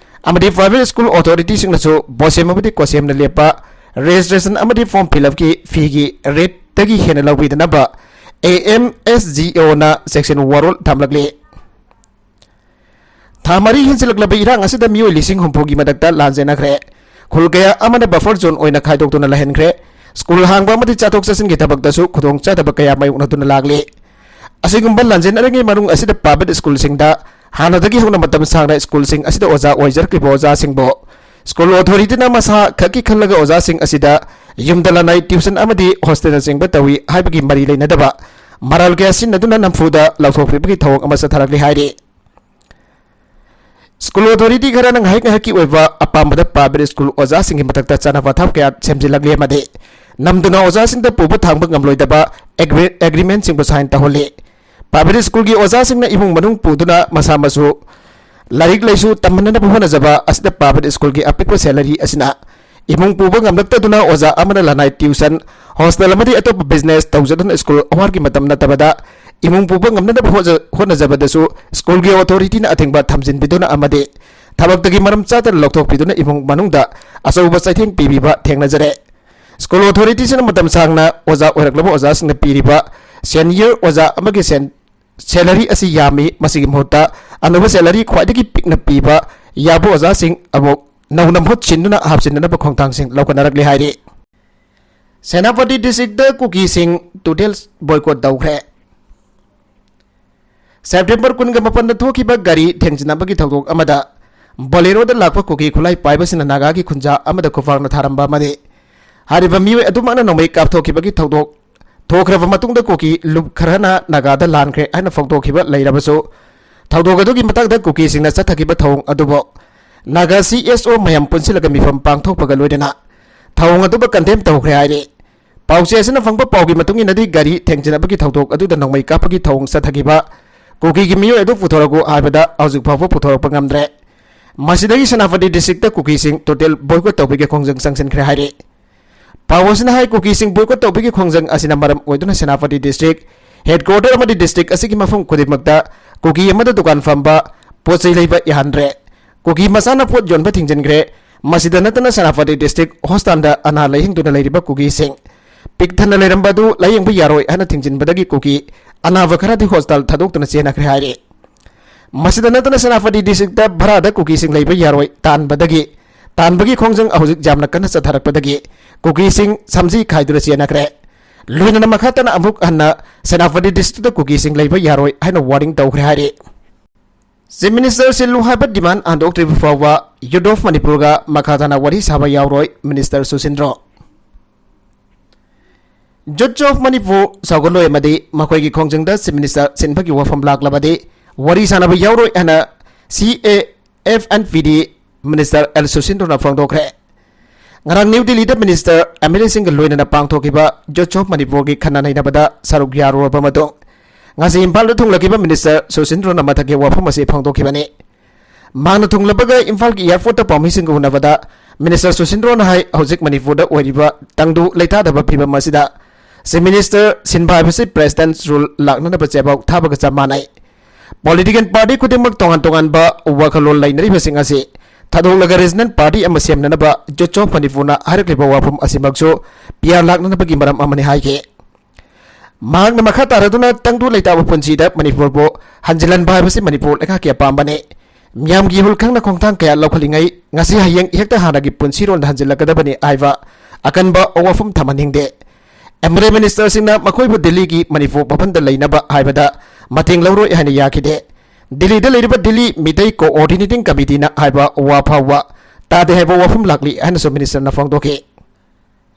ꯑꯃꯗꯤ private school authorityꯁꯤꯡꯅꯁꯨ ꯕꯣꯁꯦꯝ ꯑꯃꯗꯤ ꯀꯣꯁꯦꯝꯅ ꯂꯦꯞꯄ registration ꯑꯃꯗꯤ form fill upꯀꯤ feeꯒꯤ rateꯇꯒꯤ ꯍꯦꯟꯅ ꯂꯧꯕꯤꯗꯅꯕ AMSGOꯅ ꯆꯦꯛꯁꯤꯟ ꯋꯥꯔꯣꯜ ꯊꯝꯂꯛꯂꯤ꯫ ꯊꯥ ꯃꯔꯤ ꯍꯦꯟꯖꯤꯜꯂꯛꯂꯕ ꯏꯔꯥꯡ ꯑꯁꯤꯗ ꯃꯤꯑꯣꯏ ꯂꯤꯁꯤꯡ ꯍꯨꯝꯐꯨꯒꯤ ꯃꯊꯛꯇ ꯂꯥꯟ ꯆꯦꯟꯅꯈ꯭ꯔꯦ꯫ ꯈꯨꯜ ꯀꯌꯥ ꯑꯃꯅ buffer zone ꯑꯣꯏꯅ ꯈꯥꯏꯗꯣꯛꯇꯨꯅ ꯂꯩꯍꯟꯈ꯭ꯔꯦ꯫ ꯁ꯭ꯀꯨꯜ ꯍꯥꯡꯕ ꯑꯃꯗꯤ ꯆꯠꯊꯣꯛ ꯆꯠꯁꯤꯟꯒꯤ ꯊꯕꯛꯇꯁꯨ ꯈꯨꯗꯣꯡꯆꯥꯗꯕ ꯀꯌꯥ ꯃꯥꯌꯣꯛꯅꯗꯨꯅ ꯂꯥꯛꯂꯤ꯫ ꯑꯁꯤꯒꯨꯝꯕ ꯂꯥꯟꯖꯦꯟꯅꯔꯤꯉꯩ ꯃꯅꯨꯡ ꯑꯁꯤꯗ private ꯁ꯭ꯀꯨꯜꯁꯤꯡꯗ ꯍꯥꯟꯅꯗꯒꯤ ꯍꯧꯅ ꯃꯇꯝ ꯁꯥꯡꯅ ꯁ꯭ꯀꯨꯜꯁꯤꯡ ꯑꯁꯤꯗ ꯑꯣꯖꯥ ꯑꯣꯏꯖꯔꯛꯂꯤꯕ ꯑꯣꯖꯥꯁꯤꯡꯕꯨ ꯁ꯭ꯀꯨꯜ ꯑꯣꯊꯣꯔꯤꯇꯤꯅ ꯃꯁꯥ ꯈꯛꯀꯤ ꯈꯜꯂꯒ ꯑꯣꯖꯥꯁꯤꯡ ꯑꯁꯤꯗ ꯌꯨꯝꯗ ꯂꯅꯥꯏ tuition ꯑꯃꯗꯤ hostelꯅꯆꯤꯡꯕ ꯇꯧꯏ ꯍꯥꯏꯕꯒꯤ ꯃꯔꯤ ꯂꯩꯅꯗꯕ ꯃꯔꯥꯜ ꯀꯌꯥ ꯁꯤꯖꯤꯟꯅꯗꯨꯅ ꯅꯝꯐꯨꯗ ꯂꯧꯊꯣꯛꯄꯤꯕꯒꯤ ꯊꯧꯑꯣꯡ ꯑꯃ ꯆꯠꯊꯔꯛꯂꯤ ꯍꯥꯏꯔꯤ꯫ ꯁ꯭ꯀꯨꯜ ꯑꯣꯊꯣꯔꯤꯇꯤ ꯈꯔꯅ ꯉꯥꯏꯍꯥꯛ ꯉꯥꯏꯍꯥꯛꯀꯤ ꯑꯣꯏꯕ ꯑꯄꯥꯝꯕꯗ private ꯁ꯭ꯀꯨꯜ ꯑꯣꯖꯥꯁꯤꯡꯒꯤ ꯃꯊꯛꯇ ꯆꯥꯅ ꯄꯊꯥꯞ ꯀꯌꯥ ꯁꯦꯝꯖꯤꯜꯂꯛꯂꯤ ꯑꯃꯗꯤ ꯅꯝꯗꯨꯅ ꯑꯣꯖꯥꯁꯤꯡꯗ ꯄꯨꯕ ꯊꯥꯡꯕ ꯉꯝꯂꯣꯏꯗꯕ agreementꯁꯤꯡꯕꯨ sign ꯇꯧꯍꯜꯂꯤ꯫ Private ꯁ꯭ꯀꯨꯜꯒꯤ ꯑꯣꯖꯥꯁꯤꯡꯅ ꯏꯃꯨꯡ ꯃꯅꯨꯡ ꯄꯨꯗꯨꯅ ꯃꯁꯥ ꯃꯁꯨ ꯂꯥꯏꯔꯤꯛ ꯂꯥꯏꯁꯨ ꯇꯝꯍꯟꯅꯕ ꯍꯣꯠꯅꯖꯕ ꯑꯁꯤꯗ private ꯁ꯭ꯀꯨꯜꯒꯤ ꯑꯄꯤꯛꯄ salary ꯑꯁꯤꯅ ꯏꯃꯨꯡ ꯄꯨꯕ ꯉꯝꯂꯛꯇꯗꯨꯅ ꯑꯣꯖꯥ ꯑꯃꯅ ꯂꯅꯥꯏ tuition, hostel ꯑꯃꯗꯤ ꯑꯇꯣꯞꯄ business ꯇꯧꯖꯗꯨꯅ ꯁ꯭ꯀꯨꯜ ꯑꯋꯥꯔꯒꯤ ꯃꯇꯝ ꯅꯠꯇꯕꯗ ꯏꯃꯨꯡ ꯄꯨꯕ ꯉꯝꯅꯅꯕ ꯍꯣꯠꯖ-, ꯍꯣꯠꯅꯖꯕꯗꯁꯨ ꯁ꯭ꯀꯨꯜꯒꯤ ꯑꯣꯊꯣꯔꯤꯇꯤꯅ ꯑꯊꯤꯡꯕ ꯊꯝꯖꯤꯟꯕꯤꯗꯨꯅ ꯑꯃꯗꯤ ꯊꯕꯛꯇꯒꯤ ꯃꯔꯝ ꯆꯥꯗꯅ ꯂꯧꯊꯣꯛꯄꯤꯗꯨꯅ ꯏꯃꯨꯡ ꯃꯅꯨꯡꯗ ꯑꯆꯧꯕ ꯆꯩꯊꯦꯡ ꯄꯤꯕꯤꯕ ꯊꯦꯡꯅꯖꯔꯦ꯫ ꯁ꯭ꯀꯨꯜ ꯑꯣꯊꯣꯔꯤꯇꯤꯁꯤꯅ ꯃꯇꯝ ꯁꯥꯡꯅ ꯑꯣꯖꯥ ꯑꯣꯏꯔꯛꯂꯕ ꯑꯣꯖꯥꯁꯤꯡꯅ ꯄꯤꯔꯤꯕ senior ꯑꯣꯖꯥ ꯑꯃꯒꯤ ꯁꯦꯟ-, salary ꯑꯁꯤ ꯌꯥꯝꯃꯤ꯫ ꯃꯁꯤꯒꯤ ꯃꯍꯨꯠꯇ ꯑꯅꯧꯕ salary ꯈ꯭ꯋꯥꯏꯗꯒꯤ ꯄꯤꯛꯅ ꯄꯤꯕ ꯌꯥꯕ ꯑꯣꯖꯥꯁꯤꯡ ꯑꯃꯨꯛ ꯅꯧꯅ ꯃꯍꯨꯠ ꯁꯤꯟꯗꯨꯅ ꯍꯥꯞꯆꯤꯟꯅꯅꯕ ꯈꯣꯡꯊꯥꯡꯁꯤꯡ ꯂꯧꯈꯠꯅꯔꯛꯂꯤ ꯍꯥꯏꯔꯤ꯫ ꯁꯦꯅꯥꯄꯇꯤ districtꯇ ꯀꯨꯀꯤꯁꯤꯡ total boycott ꯇꯧꯈ꯭ꯔꯦ꯫ September ꯀꯨꯟꯒ ꯃꯥꯄꯟꯗ ꯊꯣꯛꯈꯤꯕ ꯒꯥꯔꯤ ꯊꯦꯡꯖꯤꯟꯅꯕꯒꯤ ꯊꯧꯗꯣꯛ ꯑꯃꯗ Boleroꯗ ꯂꯥꯛꯄ ꯀꯨꯀꯤ ꯈꯨꯠꯂꯥꯏ ꯄꯥꯏꯕꯁꯤꯡꯅ ꯅꯥꯒꯥꯒꯤ ꯈꯨꯟꯖꯥ ꯑꯃꯗ ꯈꯨꯄꯥꯛꯅ ꯊꯥꯔꯝꯕ ꯑꯃꯗꯤ ꯍꯥꯏꯔꯤꯕ ꯃꯤꯑꯣꯏ ꯑꯗꯨꯃꯛꯅ ꯅꯣꯡꯃꯩ ꯀꯥꯞꯊꯣꯛꯈꯤꯕꯒꯤ ꯊꯧꯗꯣꯛ ꯊꯣꯛꯈ꯭ꯔꯕ ꯃꯇꯨꯡꯗ ꯀꯨꯀꯤ ꯂꯨꯞ ꯈꯔꯅ ꯅꯥꯒꯥꯗ ꯂꯥꯟꯈ꯭ꯔꯦ ꯍꯥꯏꯅ ꯐꯣꯡꯗꯣꯛꯈꯤꯕ ꯂꯩꯔꯕꯁꯨ, ꯊꯧꯗꯣꯛ ꯑꯗꯨꯒꯤ ꯃꯇꯥꯡꯗ ꯀꯨꯀꯤꯁꯤꯡꯅ ꯆꯠꯊꯈꯤꯕ ꯊꯧꯑꯣꯡ ꯑꯗꯨꯕꯨ ꯅꯥꯒꯥ CSO ꯃꯌꯥꯝ ꯄꯨꯟꯁꯤꯜꯂꯒ ꯃꯤꯐꯝ ꯄꯥꯡꯊꯣꯛꯄꯒ ꯂꯣꯏꯅꯅ ꯊꯧꯑꯣꯡ ꯑꯗꯨꯕꯨ condemn ꯇꯧꯈ꯭ꯔꯦ ꯍꯥꯏꯔꯤ꯫ ꯄꯥꯎꯆꯦ ꯑꯁꯤꯅ ꯐꯪꯕ ꯄꯥꯎꯒꯤ ꯃꯇꯨꯡ ꯏꯟꯅꯗꯤ, ꯒꯥꯔꯤ ꯊꯦꯡꯖꯤꯟꯅꯕꯒꯤ ꯊꯧꯗꯣꯛ ꯑꯗꯨꯗ ꯅꯣꯡꯃꯩ ꯀꯥꯞꯄꯒꯤ ꯊꯧꯑꯣꯡ ꯆꯠꯊꯈꯤꯕ ꯀꯨꯀꯤꯒꯤ ꯃꯤꯑꯣꯏ ꯑꯗꯨ ꯄꯨꯊꯣꯔꯛꯎ ꯍꯥꯏꯕꯗ ꯍꯧꯖꯤꯛ ꯐꯥꯎꯕ ꯄꯨꯊꯣꯔꯛꯄ ꯉꯝꯗ꯭ꯔꯦ꯫ ꯃꯁꯤꯗꯒꯤ ꯁꯦꯅꯥꯄꯇꯤ ꯗꯤꯁꯇ꯭ꯔꯤꯛꯇ ꯀꯨꯀꯤꯁꯤꯡ ꯇꯣꯇꯦꯜ ꯕꯣꯏꯀꯣꯠ ꯇꯧꯕꯒꯤ ꯈꯣꯡꯖꯪ ꯆꯪꯁꯤꯟꯈ꯭ꯔꯦ ꯍꯥꯏꯔꯤ꯫ ꯄꯥꯎ ꯑꯁꯤꯅ ꯍꯥꯏ, ꯀꯨꯀꯤꯁꯤꯡ ꯕꯣꯏꯀꯣꯠ ꯇꯧꯕꯒꯤ ꯈꯣꯡꯖꯪ ꯑꯁꯤꯅ ꯃꯔꯝ ꯑꯣꯏꯗꯨꯅ ꯁꯦꯅꯥꯄꯇꯤ ꯗꯤꯁꯇ꯭ꯔꯤꯛ ꯍꯦꯗꯀ꯭ꯋꯥꯇꯔ ꯑꯃꯗꯤ ꯗꯤꯁꯇ꯭ꯔꯤꯛ ꯑꯁꯤꯒꯤ ꯃꯐꯝ ꯈꯨꯗꯤꯡꯃꯛꯇ ꯀꯨꯀꯤ ꯑꯃꯗ ꯗꯨꯀꯥꯟ ꯐꯝꯕ, ꯄꯣꯠ ꯆꯩ ꯂꯩꯕ ꯌꯥꯍꯟꯗ꯭ꯔꯦ꯫ ꯀꯨꯀꯤ ꯃꯆꯥꯅ ꯄꯣꯠ ꯌꯣꯟꯕ ꯊꯤꯡꯖꯤꯟꯈ꯭ꯔꯦ꯫ ꯃꯁꯤꯗ ꯅꯠꯇꯅ ꯁꯦꯅꯥꯄꯇꯤ ꯗꯤꯁꯇ꯭ꯔꯤꯛ ꯍꯣꯁꯄꯤꯇꯥꯜꯗ ꯑꯅꯥ ꯂꯥꯌꯦꯡꯗꯨꯅ ꯂꯩꯔꯤꯕ ꯀꯨꯀꯤꯁꯤꯡ ꯄꯤꯛ ꯊꯟꯅ ꯂꯩꯔꯝꯕ ꯑꯗꯨ ꯂꯥꯌꯦꯡꯕ ꯌꯥꯔꯣꯏ ꯍꯥꯏꯅ ꯊꯤꯡꯖꯤꯟꯕꯗꯒꯤ ꯀꯨꯀꯤ ꯑꯅꯥꯕ ꯈꯔꯗꯤ ꯍꯣꯁꯄꯤꯇꯥꯜ ꯊꯥꯗꯣꯛꯇꯨꯅ ꯆꯦꯟꯅꯈ꯭ꯔꯦ ꯍꯥꯏꯔꯤ꯫ ꯃꯁꯤꯗ ꯅꯠꯇꯅ ꯁꯦꯅꯥꯄꯇꯤ ꯗꯤꯁꯇ꯭ꯔꯤꯛꯇ ꯚꯔꯥꯗ ꯀꯨꯀꯤꯁꯤꯡ ꯂꯩꯕ ꯌꯥꯔꯣꯏ ꯇꯥꯟꯕꯗꯒꯤ, ꯇꯥꯟꯕꯒꯤ ꯈꯣꯡꯖꯪ ꯍꯧꯖꯤꯛ ꯌꯥꯝꯅ ꯀꯟꯅ ꯆꯠꯊꯔꯛꯄꯗꯒꯤ ꯀꯨꯀꯤꯁꯤꯡ ꯁꯝꯖꯤ ꯈꯥꯏꯗꯨꯅ ꯆꯦꯟꯅꯈ꯭ꯔꯦ꯫ ꯂꯣꯏꯅꯅ ꯃꯈꯥ ꯇꯥꯅ ꯑꯃꯨꯛ ꯍꯟꯅ ꯁꯦꯅꯥꯄꯇꯤ ꯗꯤꯁꯇ꯭ꯔꯤꯛꯇ ꯀꯨꯀꯤꯁꯤꯡ ꯂꯩꯕ ꯌꯥꯔꯣꯏ ꯍꯥꯏꯅ ꯋꯥꯔꯅꯤꯡ ꯇꯧꯈ꯭ꯔꯦ ꯍꯥꯏꯔꯤ꯫ ꯆꯤꯐ ꯃꯤꯅꯤꯁꯇꯔ ꯁꯤꯜꯂꯨ ꯍꯥꯏꯕ ꯗꯤꯃꯥꯟ ꯍꯟꯗꯣꯛꯇ꯭ꯔꯤꯕ ꯐꯥꯎꯕ ꯌꯨꯠ ꯑꯣꯐ ꯃꯅꯤꯄꯨꯔꯒ ꯃꯈꯥ ꯇꯥꯅ ꯋꯥꯔꯤ ꯁꯥꯕ ꯌꯥꯎꯔꯣꯏ, ꯃꯤꯅꯤꯁꯇꯔ ꯁꯨꯁꯤꯟꯗ꯭ꯔꯣ꯫ ꯌꯨꯠ ꯑꯣꯐ ꯃꯅꯤꯄꯨꯔ ꯁꯧꯒꯠꯂꯣꯏ ꯑꯃꯗꯤ ꯃꯈꯣꯏꯒꯤ ꯈꯣꯡꯖꯪꯗ ꯆꯤꯐ ꯃꯤꯅꯤꯁꯇꯔ ꯁꯤꯟꯕꯒꯤ ꯋꯥꯐꯝ ꯂꯥꯛꯂꯕꯗꯤ ꯋꯥꯔꯤ ꯁꯥꯅꯕ ꯌꯥꯎꯔꯣꯏ ꯍꯥꯏꯅ ꯁꯤ A F N P D minister L ꯁꯨꯁꯤꯟꯗ꯭ꯔꯣꯅ ꯐꯣꯡꯗꯣꯛꯈ꯭ꯔꯦ꯫ ꯉꯔꯥꯡ ꯅ꯭ꯌꯨ ꯗꯤꯜꯂꯤꯗ ꯃꯤꯅꯤꯁꯇꯔ, ꯑꯦꯝ ꯑꯦꯜ ꯑꯦꯁꯤꯡꯒ ꯂꯣꯏꯅꯅ ꯄꯥꯡꯊꯣꯛꯈꯤꯕ ꯌꯨꯠ ꯑꯣꯐ ꯃꯅꯤꯄꯨꯔꯒꯤ ꯈꯟꯅ ꯅꯩꯅꯕꯗ ꯁꯔꯨꯛ ꯌꯥꯔꯨꯔꯕ ꯃꯇꯨꯡ, ꯉꯁꯤ ꯏꯝꯐꯥꯜꯗ ꯊꯨꯡꯂꯈꯤꯕ ꯃꯤꯅꯤꯁꯇꯔ ꯁꯨꯁꯤꯟꯗ꯭ꯔꯣꯅ ꯃꯊꯛꯀꯤ ꯋꯥꯐꯝ ꯑꯁꯤ ꯐꯣꯡꯗꯣꯛꯈꯤꯕꯅꯤ꯫ ꯃꯍꯥꯛꯅ ꯊꯨꯡꯂꯕꯒ ꯏꯝꯐꯥꯜꯒꯤ ꯑꯦꯌꯥꯔꯄꯣꯔꯠꯇ ꯄꯥꯎꯃꯤꯁꯤꯡꯒ ꯎꯅꯕꯗ ꯃꯤꯅꯤꯁꯇꯔ ꯁꯨꯁꯤꯟꯗ꯭ꯔꯣꯅ ꯍꯥꯏ, ꯍꯧꯖꯤꯛ ꯃꯅꯤꯄꯨꯔꯗ ꯑꯣꯏꯔꯤꯕ ꯇꯪꯗꯨ ꯂꯩꯇꯥꯗꯕ ꯐꯤꯕꯝ ꯑꯁꯤꯗ ꯆꯤꯐ ꯃꯤꯅꯤꯁꯇꯔ ꯁꯤꯟꯕ ꯍꯥꯏꯕꯁꯤ ꯄ꯭ꯔꯦꯁꯤꯗꯦꯟꯠꯁ ꯔꯨꯜ ꯂꯥꯛꯅꯅꯕ ꯆꯦꯐꯥꯎ ꯊꯥꯕꯒ ꯆꯞ ꯃꯥꯟꯅꯩ꯫ ꯄꯣꯂꯤꯇꯤꯀꯦꯜ ꯄꯥꯔꯇꯤ ꯈꯨꯗꯤꯡꯃꯛ ꯇꯣꯉꯥꯟ ꯇꯣꯉꯥꯟꯕ ꯋꯥꯈꯜꯂꯣꯟ ꯂꯩꯅꯔꯤꯕꯁꯤꯡ ꯑꯁꯤ ꯊꯥꯗꯣꯛꯂꯒ ꯔꯤꯖꯅꯦꯜ ꯄꯥꯔꯇꯤ ꯑꯃ ꯁꯦꯝꯅꯅꯕ ꯌꯨꯠ ꯑꯣꯐ ꯃꯅꯤꯄꯨꯔꯅ ꯍꯥꯏꯔꯛꯂꯤꯕ ꯋꯥꯐꯝ ꯑꯁꯤꯃꯛꯁꯨ ꯄꯤ ꯑꯥꯔ ꯂꯥꯛꯅꯅꯕꯒꯤ ꯃꯔꯝ ꯑꯃꯅꯤ ꯍꯥꯏꯈꯤ꯫ ꯃꯍꯥꯛꯅ ꯃꯈꯥ ꯇꯥꯔꯗꯨꯅ ꯇꯪꯗꯨ ꯂꯩꯇꯥꯕ ꯄꯨꯟꯁꯤꯗ ꯃꯅꯤꯄꯨꯔꯕꯨ ꯍꯟꯖꯤꯜꯍꯟꯕ ꯍꯥꯏꯕꯁꯤ ꯃꯅꯤꯄꯨꯔ ꯂꯩꯉꯥꯛꯀꯤ ꯑꯄꯥꯝꯕꯅꯤ꯫ ꯃꯤꯌꯥꯝꯒꯤ ꯏꯍꯨꯜ ꯈꯪꯅ ꯈꯣꯡꯊꯥꯡ ꯀꯌꯥ ꯂꯧꯈꯠꯂꯤꯉꯩ ꯉꯁꯤ ꯍꯌꯦꯡ ꯍꯦꯛꯇ ꯍꯥꯟꯅꯒꯤ ꯄꯨꯟꯁꯤꯔꯣꯜꯗ ꯍꯟꯖꯤꯜꯂꯛꯀꯗꯕꯅꯤ ꯍꯥꯏꯕ ꯑꯀꯟꯕ ꯋꯥꯐꯝ ꯊꯝꯍꯟꯅꯤꯡꯗꯦ꯫ ꯑꯦꯝ ꯑꯦꯜ ꯑꯦ ꯃꯤꯅꯤꯁꯇꯔꯁꯤꯡꯅ ꯃꯈꯣꯏꯕꯨ ꯗꯤꯜꯂꯤꯒꯤ ꯃꯅꯤꯄꯨꯔ ꯚꯕꯟꯗ ꯂꯩꯅꯕ ꯍꯥꯏꯕꯗ ꯃꯇꯦꯡ ꯂꯧꯔꯣꯏ ꯍꯥꯏꯅ ꯌꯥꯈꯤꯗꯦ꯫ ꯗꯤꯜꯂꯤꯗ ꯂꯩꯔꯤꯕ ꯗꯤꯜꯂꯤ ꯃꯤꯇꯩ ꯀꯣꯑꯣꯔꯗꯤꯅꯦꯇꯤꯡ ꯀꯃꯤꯇꯤꯅ ꯍꯥꯏꯕ ꯋꯥ ꯐꯥꯎꯕ ꯇꯥꯗꯦ ꯍꯥꯏꯕ ꯋꯥꯐꯝ ꯂꯥꯛꯂꯤ ꯍꯥꯏꯅꯁꯨ ꯃꯤꯅꯤꯁꯇꯔꯅ ꯐꯣꯡꯗꯣꯛꯈꯤ꯫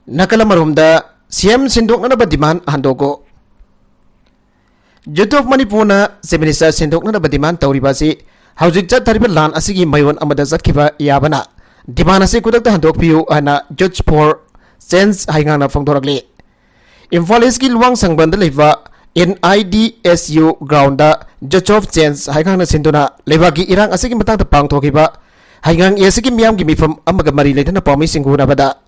ꯅꯥꯀꯜ ꯑꯃꯔꯣꯝꯗ, ꯁꯤ ꯑꯦꯝ ꯁꯤꯟꯗꯣꯛꯅꯅꯕ ꯗꯤꯃꯥꯟ ꯍꯟꯗꯣꯛꯎ꯫ ꯌꯨꯠ ꯑꯣꯐ ꯃꯅꯤꯄꯨꯔꯅ ꯆꯤꯐ ꯃꯤꯅꯤꯁꯇꯔ ꯁꯤꯟꯗꯣꯛꯅꯅꯕ ꯗꯤꯃꯥꯟ ꯇꯧꯔꯤꯕ ꯑꯁꯤ ꯍꯧꯖꯤꯛ ꯆꯠꯊꯔꯤꯕ ꯂꯥꯟ ꯑꯁꯤꯒꯤ ꯃꯌꯣꯟ ꯑꯃꯗ ꯆꯠꯈꯤꯕ ꯌꯥꯕꯅ ꯗꯤꯃꯥꯟ ꯑꯁꯤ ꯈꯨꯗꯛꯇ ꯍꯟꯗꯣꯛꯄꯤꯌꯨ ꯍꯥꯏꯅ ꯌꯨꯠꯁ ꯐꯣꯔ ꯆꯦꯟꯖ ꯍꯩꯉꯥꯡꯅ ꯐꯣꯡꯗꯣꯔꯛꯂꯤ꯫ ꯏꯝꯐꯥꯜ ꯏꯁꯀꯤ ꯂꯨꯋꯥꯡ ꯁꯪꯕꯟꯗ ꯂꯩꯕ N I D S U ground the Youth of Change ꯍꯩꯉꯥꯡꯅ ꯁꯤꯟꯗꯨꯅ ꯂꯩꯕꯥꯛꯀꯤ ꯏꯔꯥꯡ ꯑꯁꯤꯒꯤ ꯃꯇꯥꯡꯗ ꯄꯥꯡꯊꯣꯛꯈꯤꯕ ꯍꯩꯉꯥꯡ ꯑꯦꯁꯤꯒꯤ ꯃꯤꯌꯥꯝꯒꯤ ꯃꯤꯐꯝ ꯑꯃꯒ ꯃꯔꯤ ꯂꯩꯅꯅ ꯄꯥꯎꯃꯤꯁꯤꯡ ꯎꯅꯕꯗ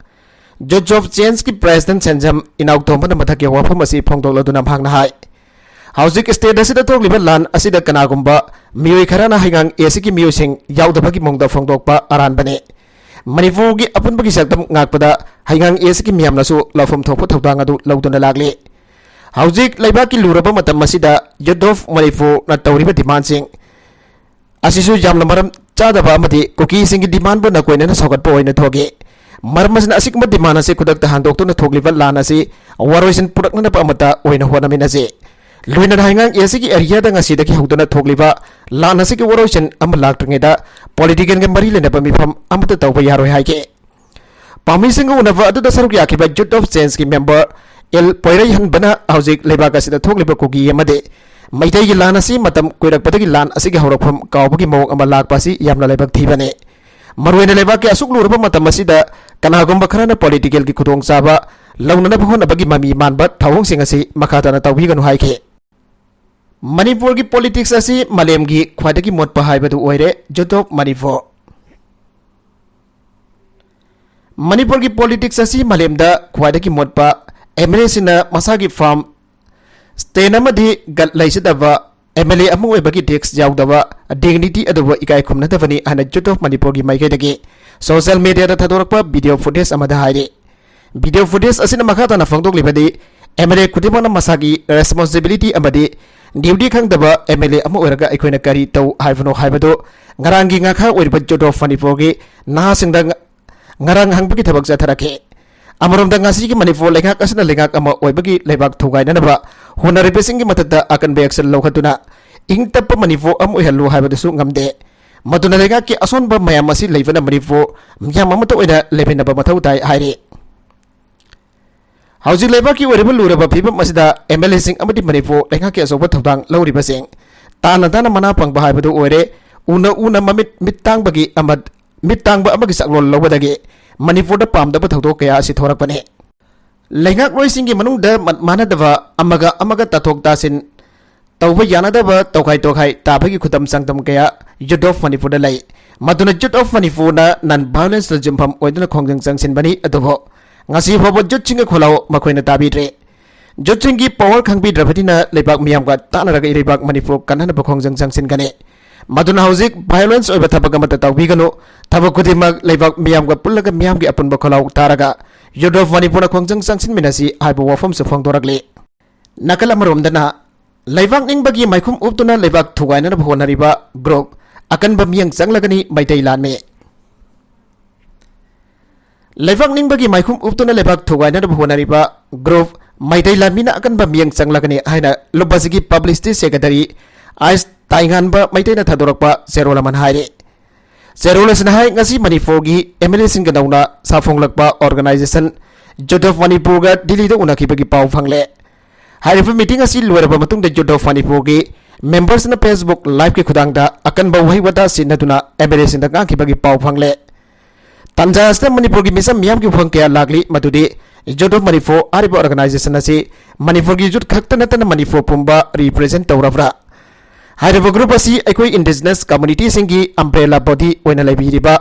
Youth of Change ꯀꯤ president ꯁꯦꯟꯖꯝ ꯏꯅꯥꯎꯇꯣꯝꯕꯅ ꯃꯊꯛꯀꯤ ꯋꯥꯐꯝ ꯑꯁꯤ ꯐꯣꯡꯗꯣꯛꯂꯗꯨꯅ ꯃꯍꯥꯛꯅ ꯍꯥꯏ, ꯍꯧꯖꯤꯛ state ꯑꯁꯤꯗ ꯊꯣꯛꯂꯤꯕ ꯂꯥꯟ ꯑꯁꯤꯗ ꯀꯅꯥꯒꯨꯝꯕ ꯃꯤꯑꯣꯏ ꯈꯔꯅ ꯍꯩꯉꯥꯡ ꯑꯦꯁꯤꯒꯤ ꯃꯤꯑꯣꯏꯁꯤꯡ ꯌꯥꯎꯗꯕꯒꯤ ꯃꯑꯣꯡꯗ ꯐꯣꯡꯗꯣꯛꯄ ꯑꯔꯥꯟꯕꯅꯤ꯫ ꯃꯅꯤꯄꯨꯔꯒꯤ ꯑꯄꯨꯟꯕꯒꯤ ꯁꯛꯇꯝ ꯉꯥꯛꯄꯗ ꯍꯩꯉꯥꯡ ꯑꯦꯁꯤꯒꯤ ꯃꯤꯌꯥꯝꯅꯁꯨ ꯂꯧꯐꯝ ꯊꯣꯛꯄ ꯊꯧꯗꯥꯡ ꯑꯗꯨ ꯂꯧꯗꯨꯅ ꯂꯥꯛꯂꯤ꯫ ꯍꯧꯖꯤꯛ ꯂꯩꯕꯥꯛꯀꯤ ꯂꯨꯔꯕ ꯃꯇꯝ ꯑꯁꯤꯗ Youth of Manipur ꯅ ꯇꯧꯔꯤꯕ demand ꯁꯤꯡ ꯑꯁꯤꯁꯨ ꯌꯥꯝꯅ ꯃꯔꯝ ꯆꯥꯗꯕ ꯑꯃꯗꯤ ꯀꯨꯀꯤꯁꯤꯡꯒꯤ demand ꯕꯨ ꯅꯀꯣꯏꯅꯅ ꯁꯧꯒꯠꯄ ꯑꯣꯏꯅ ꯊꯣꯛꯏ꯫ ꯃꯔꯝ ꯑꯁꯤꯅ ꯑꯁꯤꯒꯨꯝꯕ demand ꯑꯁꯤ ꯈꯨꯗꯛꯇ ꯍꯟꯗꯣꯛꯇꯨꯅ ꯊꯣꯛꯂꯤꯕ ꯂꯥꯟ ꯑꯁꯤ ꯋꯥꯔꯣꯏꯁꯤꯟ ꯄꯨꯔꯛꯅꯅꯕ ꯑꯃꯠꯇ ꯑꯣꯏꯅ ꯍꯣꯠꯅꯃꯤꯟꯅꯁꯤ꯫ ꯂꯣꯏꯅꯅ ꯍꯩꯉꯥꯡ ꯑꯦꯁꯤꯒꯤ area ꯗ ꯉꯁꯤꯗꯒꯤ ꯍꯧꯗꯨꯅ ꯊꯣꯛꯂꯤꯕ ꯂꯥꯟ ꯑꯁꯤꯒꯤ ꯋꯥꯔꯣꯏꯁꯤꯟ ꯑꯃ ꯂꯥꯛꯇ꯭ꯔꯤꯉꯩꯗ political ꯒ ꯃꯔꯤ ꯂꯩꯅꯕ ꯃꯤꯐꯝ ꯑꯃꯠꯇ ꯇꯧꯕ ꯌꯥꯔꯣꯏ ꯍꯥꯏꯈꯤ꯫ ꯄꯥꯎꯃꯤꯁꯤꯡꯒ ꯎꯅꯕ ꯑꯗꯨꯗ ꯁꯔꯨꯛ ꯌꯥꯈꯤꯕ Youth of Change ꯀꯤ member ꯑꯦꯜ ꯄꯣꯏꯔꯩꯍꯟꯕꯅ ꯍꯧꯖꯤꯛ ꯂꯩꯕꯥꯛ ꯑꯁꯤꯗ ꯊꯣꯛꯂꯤꯕ ꯀꯨꯀꯤ ꯑꯃꯗꯤ ꯃꯩꯇꯩꯒꯤ ꯂꯥꯟ ꯑꯁꯤ ꯃꯇꯝ ꯀꯨꯏꯔꯛꯄꯗꯒꯤ ꯂꯥꯟ ꯑꯁꯤꯒꯤ ꯍꯧꯔꯛꯐꯝ ꯀꯥꯎꯕꯒꯤ ꯃꯑꯣꯡ ꯑꯃ ꯂꯥꯛꯄ ꯑꯁꯤ ꯌꯥꯝꯅ ꯂꯥꯏꯕꯛ ꯊꯤꯕꯅꯤ꯫ ꯃꯔꯨꯑꯣꯏꯅ ꯂꯩꯕꯥꯛꯀꯤ ꯑꯁꯨꯛ ꯂꯨꯔꯕ ꯃꯇꯝ ꯑꯁꯤꯗ ꯀꯅꯥꯒꯨꯝꯕ ꯈꯔꯅ political ꯒꯤ ꯈꯨꯗꯣꯡꯆꯥꯕ ꯂꯧꯅꯅꯕ ꯍꯣꯠꯅꯕꯒꯤ ꯃꯃꯤ ꯃꯥꯟꯕ ꯊꯧꯑꯣꯡꯁꯤꯡ ꯑꯁꯤ ꯃꯈꯥ ꯇꯥꯅ ꯇꯧꯕꯤꯒꯅꯨ ꯍꯥꯏꯈꯤ꯫ ꯃꯅꯤꯄꯨꯔꯒꯤ politics ꯑꯁꯤ ꯃꯥꯂꯦꯝꯒꯤ ꯈ꯭ꯋꯥꯏꯗꯒꯤ ꯃꯣꯠꯄ ꯍꯥꯏꯕꯗꯨ ꯑꯣꯏꯔꯦ꯫ Youth of Manipur꯫ ꯃꯅꯤꯄꯨꯔꯒꯤ politics ꯑꯁꯤ ꯃꯥꯂꯦꯝꯗ ꯈ꯭ꯋꯥꯏꯗꯒꯤ ꯃꯣꯠꯄ MLA ꯁꯤꯡꯅ ꯃꯁꯥꯒꯤ farm, stand ꯑꯃꯗꯤ ꯒꯠ ꯂꯩꯖꯗꯕ MLA ꯑꯃ ꯑꯣꯏꯕꯒꯤ risk ꯌꯥꯎꯗꯕ dignity ꯑꯗꯨꯕꯨ ꯏꯀꯥꯏ ꯈꯨꯝꯅꯗꯕꯅꯤ ꯍꯥꯏꯅ Youth of Manipur ꯒꯤ ꯃꯥꯏꯀꯩꯗꯒꯤ social media ꯗ ꯊꯥꯗꯣꯔꯛꯄ video footage ꯑꯃꯗ ꯍꯥꯏꯔꯤ꯫ Video footage ꯑꯁꯤꯅ ꯃꯈꯥ ꯇꯥꯅ ꯐꯣꯡꯗꯣꯛꯂꯤꯕꯗꯤ, MLA ꯈꯨꯗꯤꯡꯃꯛꯅ ꯃꯁꯥꯒꯤ responsibility ꯑꯃꯗꯤ duty ꯈꯪꯗꯕ MLA ꯑꯃ ꯑꯣꯏꯔꯒ ꯑꯩꯈꯣꯏꯅ ꯀꯔꯤ ꯇꯧ ꯍꯥꯏꯕꯅꯣ ꯍꯥꯏꯕꯗꯨ ꯉꯔꯥꯡꯒꯤ ꯉꯥꯈꯥ ꯑꯣꯏꯔꯤꯕ Youth of Manipur ꯒꯤ ꯅꯍꯥꯁꯤꯡꯗ ꯉ-, ꯉꯔꯥꯡ ꯍꯪꯕꯒꯤ ꯊꯕꯛ ꯆꯠꯊꯔꯛꯈꯤ꯫ ꯑꯃꯔꯣꯝꯗ ꯉꯁꯤꯒꯤ ꯃꯅꯤꯄꯨꯔ ꯂꯩꯉꯥꯛ ꯑꯁꯤꯅ ꯂꯩꯉꯥꯛ ꯑꯃ ꯑꯣꯏꯕꯒꯤ ꯂꯩꯕꯥꯛ ꯊꯨꯒꯥꯏꯅꯅꯕ ꯍꯣꯠꯅꯔꯤꯕꯁꯤꯡꯒꯤ ꯃꯊꯛꯇ ꯑꯀꯟꯕ action ꯂꯧꯈꯠꯇꯨꯅ ꯏꯪ ꯇꯞꯄ ꯃꯅꯤꯄꯨꯔ ꯑꯃ ꯑꯣꯏꯍꯜꯂꯨ ꯍꯥꯏꯕꯗꯨꯁꯨ ꯉꯝꯗꯦ꯫ ꯃꯗꯨꯅ ꯂꯩꯉꯥꯛꯀꯤ ꯑꯁꯣꯟꯕ ꯃꯌꯥꯝ ꯑꯁꯤ ꯂꯩꯕꯅ ꯃꯅꯤꯄꯨꯔ ꯃꯤꯌꯥꯝ ꯑꯃꯠꯇ ꯑꯣꯏꯅ ꯂꯩꯃꯤꯟꯅꯕ ꯃꯊꯧ ꯇꯥꯏ ꯍꯥꯏꯔꯤ꯫ ꯍꯧꯖꯤꯛ ꯂꯩꯕꯥꯛꯀꯤ ꯑꯣꯏꯔꯤꯕ ꯂꯨꯔꯕ ꯐꯤꯕꯝ ꯑꯁꯤꯗ MLA ꯁꯤꯡ ꯑꯃꯗꯤ ꯃꯅꯤꯄꯨꯔ ꯂꯩꯉꯥꯛꯀꯤ ꯑꯆꯧꯕ ꯊꯧꯗꯥꯡ ꯂꯧꯔꯤꯕꯁꯤꯡ ꯇꯥꯅ ꯇꯥꯅ ꯃꯅꯥ ꯄꯪꯕ ꯍꯥꯏꯕꯗꯨ ꯑꯣꯏꯔꯦ꯫ ꯎꯅ ꯎꯅ ꯃꯃꯤꯠ ꯃꯤꯠ ꯇꯥꯡꯕꯒꯤ ꯑꯃ-, ꯃꯤꯠ ꯇꯥꯡꯕ ꯑꯃꯒꯤ ꯆꯥꯛꯂꯣꯟ ꯂꯧꯕꯗꯒꯤ ꯃꯅꯤꯄꯨꯔꯗ ꯄꯥꯝꯗꯕ ꯊꯧꯗꯣꯛ ꯀꯌꯥ ꯑꯁꯤ ꯊꯣꯔꯛꯄꯅꯤ꯫ ꯂꯩꯉꯥꯛꯂꯣꯏꯁꯤꯡꯒꯤ ꯃꯅꯨꯡꯗ ꯃꯠ ꯃꯥꯟꯅꯗꯕ, ꯑꯃꯒ ꯑꯃꯒ ꯇꯥꯊꯣꯛ ꯇꯥꯁꯤꯟ ꯇꯧꯕ ꯌꯥꯅꯗꯕ, ꯇꯣꯈꯥꯏ ꯇꯣꯈꯥꯏ ꯇꯥꯕꯒꯤ ꯈꯨꯗꯝ ꯆꯥꯡꯗꯝ ꯀꯌꯥ Youth of ꯃꯅꯤꯄꯨꯔꯗ ꯂꯩ꯫ ꯃꯗꯨꯅ Youth of ꯃꯅꯤꯄꯨꯔꯅ non violence ꯇ ꯌꯨꯝꯐꯝ ꯑꯣꯏꯗꯨꯅ ꯈꯣꯡꯖꯪ ꯆꯪꯁꯤꯟꯕꯅꯤ꯫ ꯑꯗꯨꯕꯨ ꯉꯁꯤ ꯐꯥꯎꯕ youth ꯁꯤꯡꯒꯤ ꯈꯣꯜꯂꯥꯎ ꯃꯈꯣꯏꯅ ꯇꯥꯕꯤꯗ꯭ꯔꯦ꯫ Youth ꯁꯤꯡꯒꯤ power ꯈꯪꯕꯤꯗ꯭ꯔꯕꯅꯤꯅ ꯂꯩꯕꯥꯛ ꯃꯤꯌꯥꯝꯒ ꯇꯥꯟꯅꯔꯒ ꯏꯔꯩꯕꯥꯛ ꯃꯅꯤꯄꯨꯔ ꯀꯟꯅꯅꯕ ꯈꯣꯡꯖꯪ ꯆꯪꯁꯤꯟꯒꯅꯤ꯫ ꯃꯗꯨꯅ ꯍꯧꯖꯤꯛ violence ꯑꯣꯏꯕ ꯊꯕꯛ ꯑꯃꯠꯇ ꯇꯧꯕꯤꯒꯅꯨ꯫ ꯊꯕꯛ ꯈꯨꯗꯤꯡꯃꯛ ꯂꯩꯕꯥꯛ ꯃꯤꯌꯥꯝꯒ ꯄꯨꯜꯂꯒ ꯃꯤꯌꯥꯝꯒꯤ ꯑꯄꯨꯟꯕ ꯈꯣꯜꯂꯥꯎ ꯇꯥꯔꯒ Youth of ꯃꯅꯤꯄꯨꯔꯅ ꯈꯣꯡꯖꯪ ꯆꯪꯁꯤꯟꯃꯤꯟꯅꯁꯤ ꯍꯥꯏꯕ ꯋꯥꯐꯝꯁꯨ ꯐꯣꯡꯗꯣꯔꯛꯂꯤ꯫ ꯅꯥꯀꯜ ꯑꯃꯔꯣꯝꯗꯅ ꯂꯩꯕꯥꯛ ꯅꯤꯡꯕꯒꯤ ꯃꯥꯏꯈꯨꯝ ꯎꯞꯇꯨꯅ ꯂꯩꯕꯥꯛ ꯊꯨꯒꯥꯏꯅꯅꯕ ꯍꯣꯠꯅꯔꯤꯕ group ꯑꯀꯟꯕ ꯃꯤꯠꯌꯦꯡ ꯆꯪꯂꯒꯅꯤ ꯃꯩꯇꯩ ꯂꯥꯟꯃꯤ꯫ ꯂꯩꯕꯥꯛ ꯅꯤꯡꯕꯒꯤ ꯃꯥꯏꯈꯨꯝ ꯎꯞꯇꯨꯅ ꯂꯩꯕꯥꯛ ꯊꯨꯒꯥꯏꯅꯅꯕ ꯍꯣꯠꯅꯔꯤꯕ group ꯃꯩꯇꯩ ꯂꯥꯟꯃꯤꯅ ꯑꯀꯟꯕ ꯃꯤꯠꯌꯦꯡ ꯆꯪꯂꯒꯅꯤ ꯍꯥꯏꯅ ꯂꯨꯞ ꯑꯁꯤꯒꯤ publicity secretary ꯑꯥꯏꯁ ꯇꯥꯏꯉꯥꯟꯕ ꯃꯩꯇꯩꯅ ꯊꯥꯗꯣꯔꯛꯄ ꯆꯦꯔꯣꯜ ꯑꯃꯅ ꯍꯥꯏꯔꯤ꯫ ꯆꯦꯔꯣꯜ ꯑꯁꯤꯅ ꯍꯥꯏ, ꯉꯁꯤ ꯃꯅꯤꯄꯨꯔꯒꯤ M L A ꯁꯤꯡꯒ ꯅꯧꯅ ꯁꯥꯐꯣꯡꯂꯛꯄ organization Youth of ꯃꯅꯤꯄꯨꯔꯒ ꯗꯤꯜꯂꯤꯗ ꯎꯅꯈꯤꯕꯒꯤ ꯄꯥꯎ ꯐꯪꯂꯦ꯫ ꯍꯥꯏꯔꯤꯕ meeting ꯑꯁꯤ ꯂꯣꯏꯔꯕ ꯃꯇꯨꯡꯗ Youth of ꯃꯅꯤꯄꯨꯔꯒꯤ members ꯅ Facebook live ꯀꯤ ꯈꯨꯠꯊꯥꯡꯗ ꯑꯀꯟꯕ ꯋꯥꯍꯩ ꯋꯥꯇꯥ ꯁꯤꯟꯅꯗꯨꯅ M L A ꯁꯤꯡꯗ ꯉꯥꯡꯈꯤꯕꯒꯤ ꯄꯥꯎ ꯐꯪꯂꯦ꯫ ꯇꯥꯟꯖꯥ ꯑꯁꯤꯗ ꯃꯅꯤꯄꯨꯔꯒꯤ ꯃꯤꯆꯝ ꯃꯤꯌꯥꯝꯒꯤ ꯋꯥꯐꯝ ꯀꯌꯥ ꯂꯥꯛꯂꯤ, ꯃꯗꯨꯗꯤ Youth of ꯃꯅꯤꯄꯨꯔ ꯍꯥꯏꯔꯤꯕ organization ꯑꯁꯤ ꯃꯅꯤꯄꯨꯔꯒꯤ youth ꯈꯛꯇ ꯅꯠꯇꯅ ꯃꯅꯤꯄꯨꯔ ꯄꯨꯝꯕ represent ꯇꯧꯔꯕ꯭ꯔꯥ? ꯍꯥꯏꯔꯤꯕ group ꯑꯁꯤ ꯑꯩꯈꯣꯏ indigenous community ꯁꯤꯡꯒꯤ umbrella body ꯑꯣꯏꯅ ꯂꯩꯕꯤꯔꯤꯕ,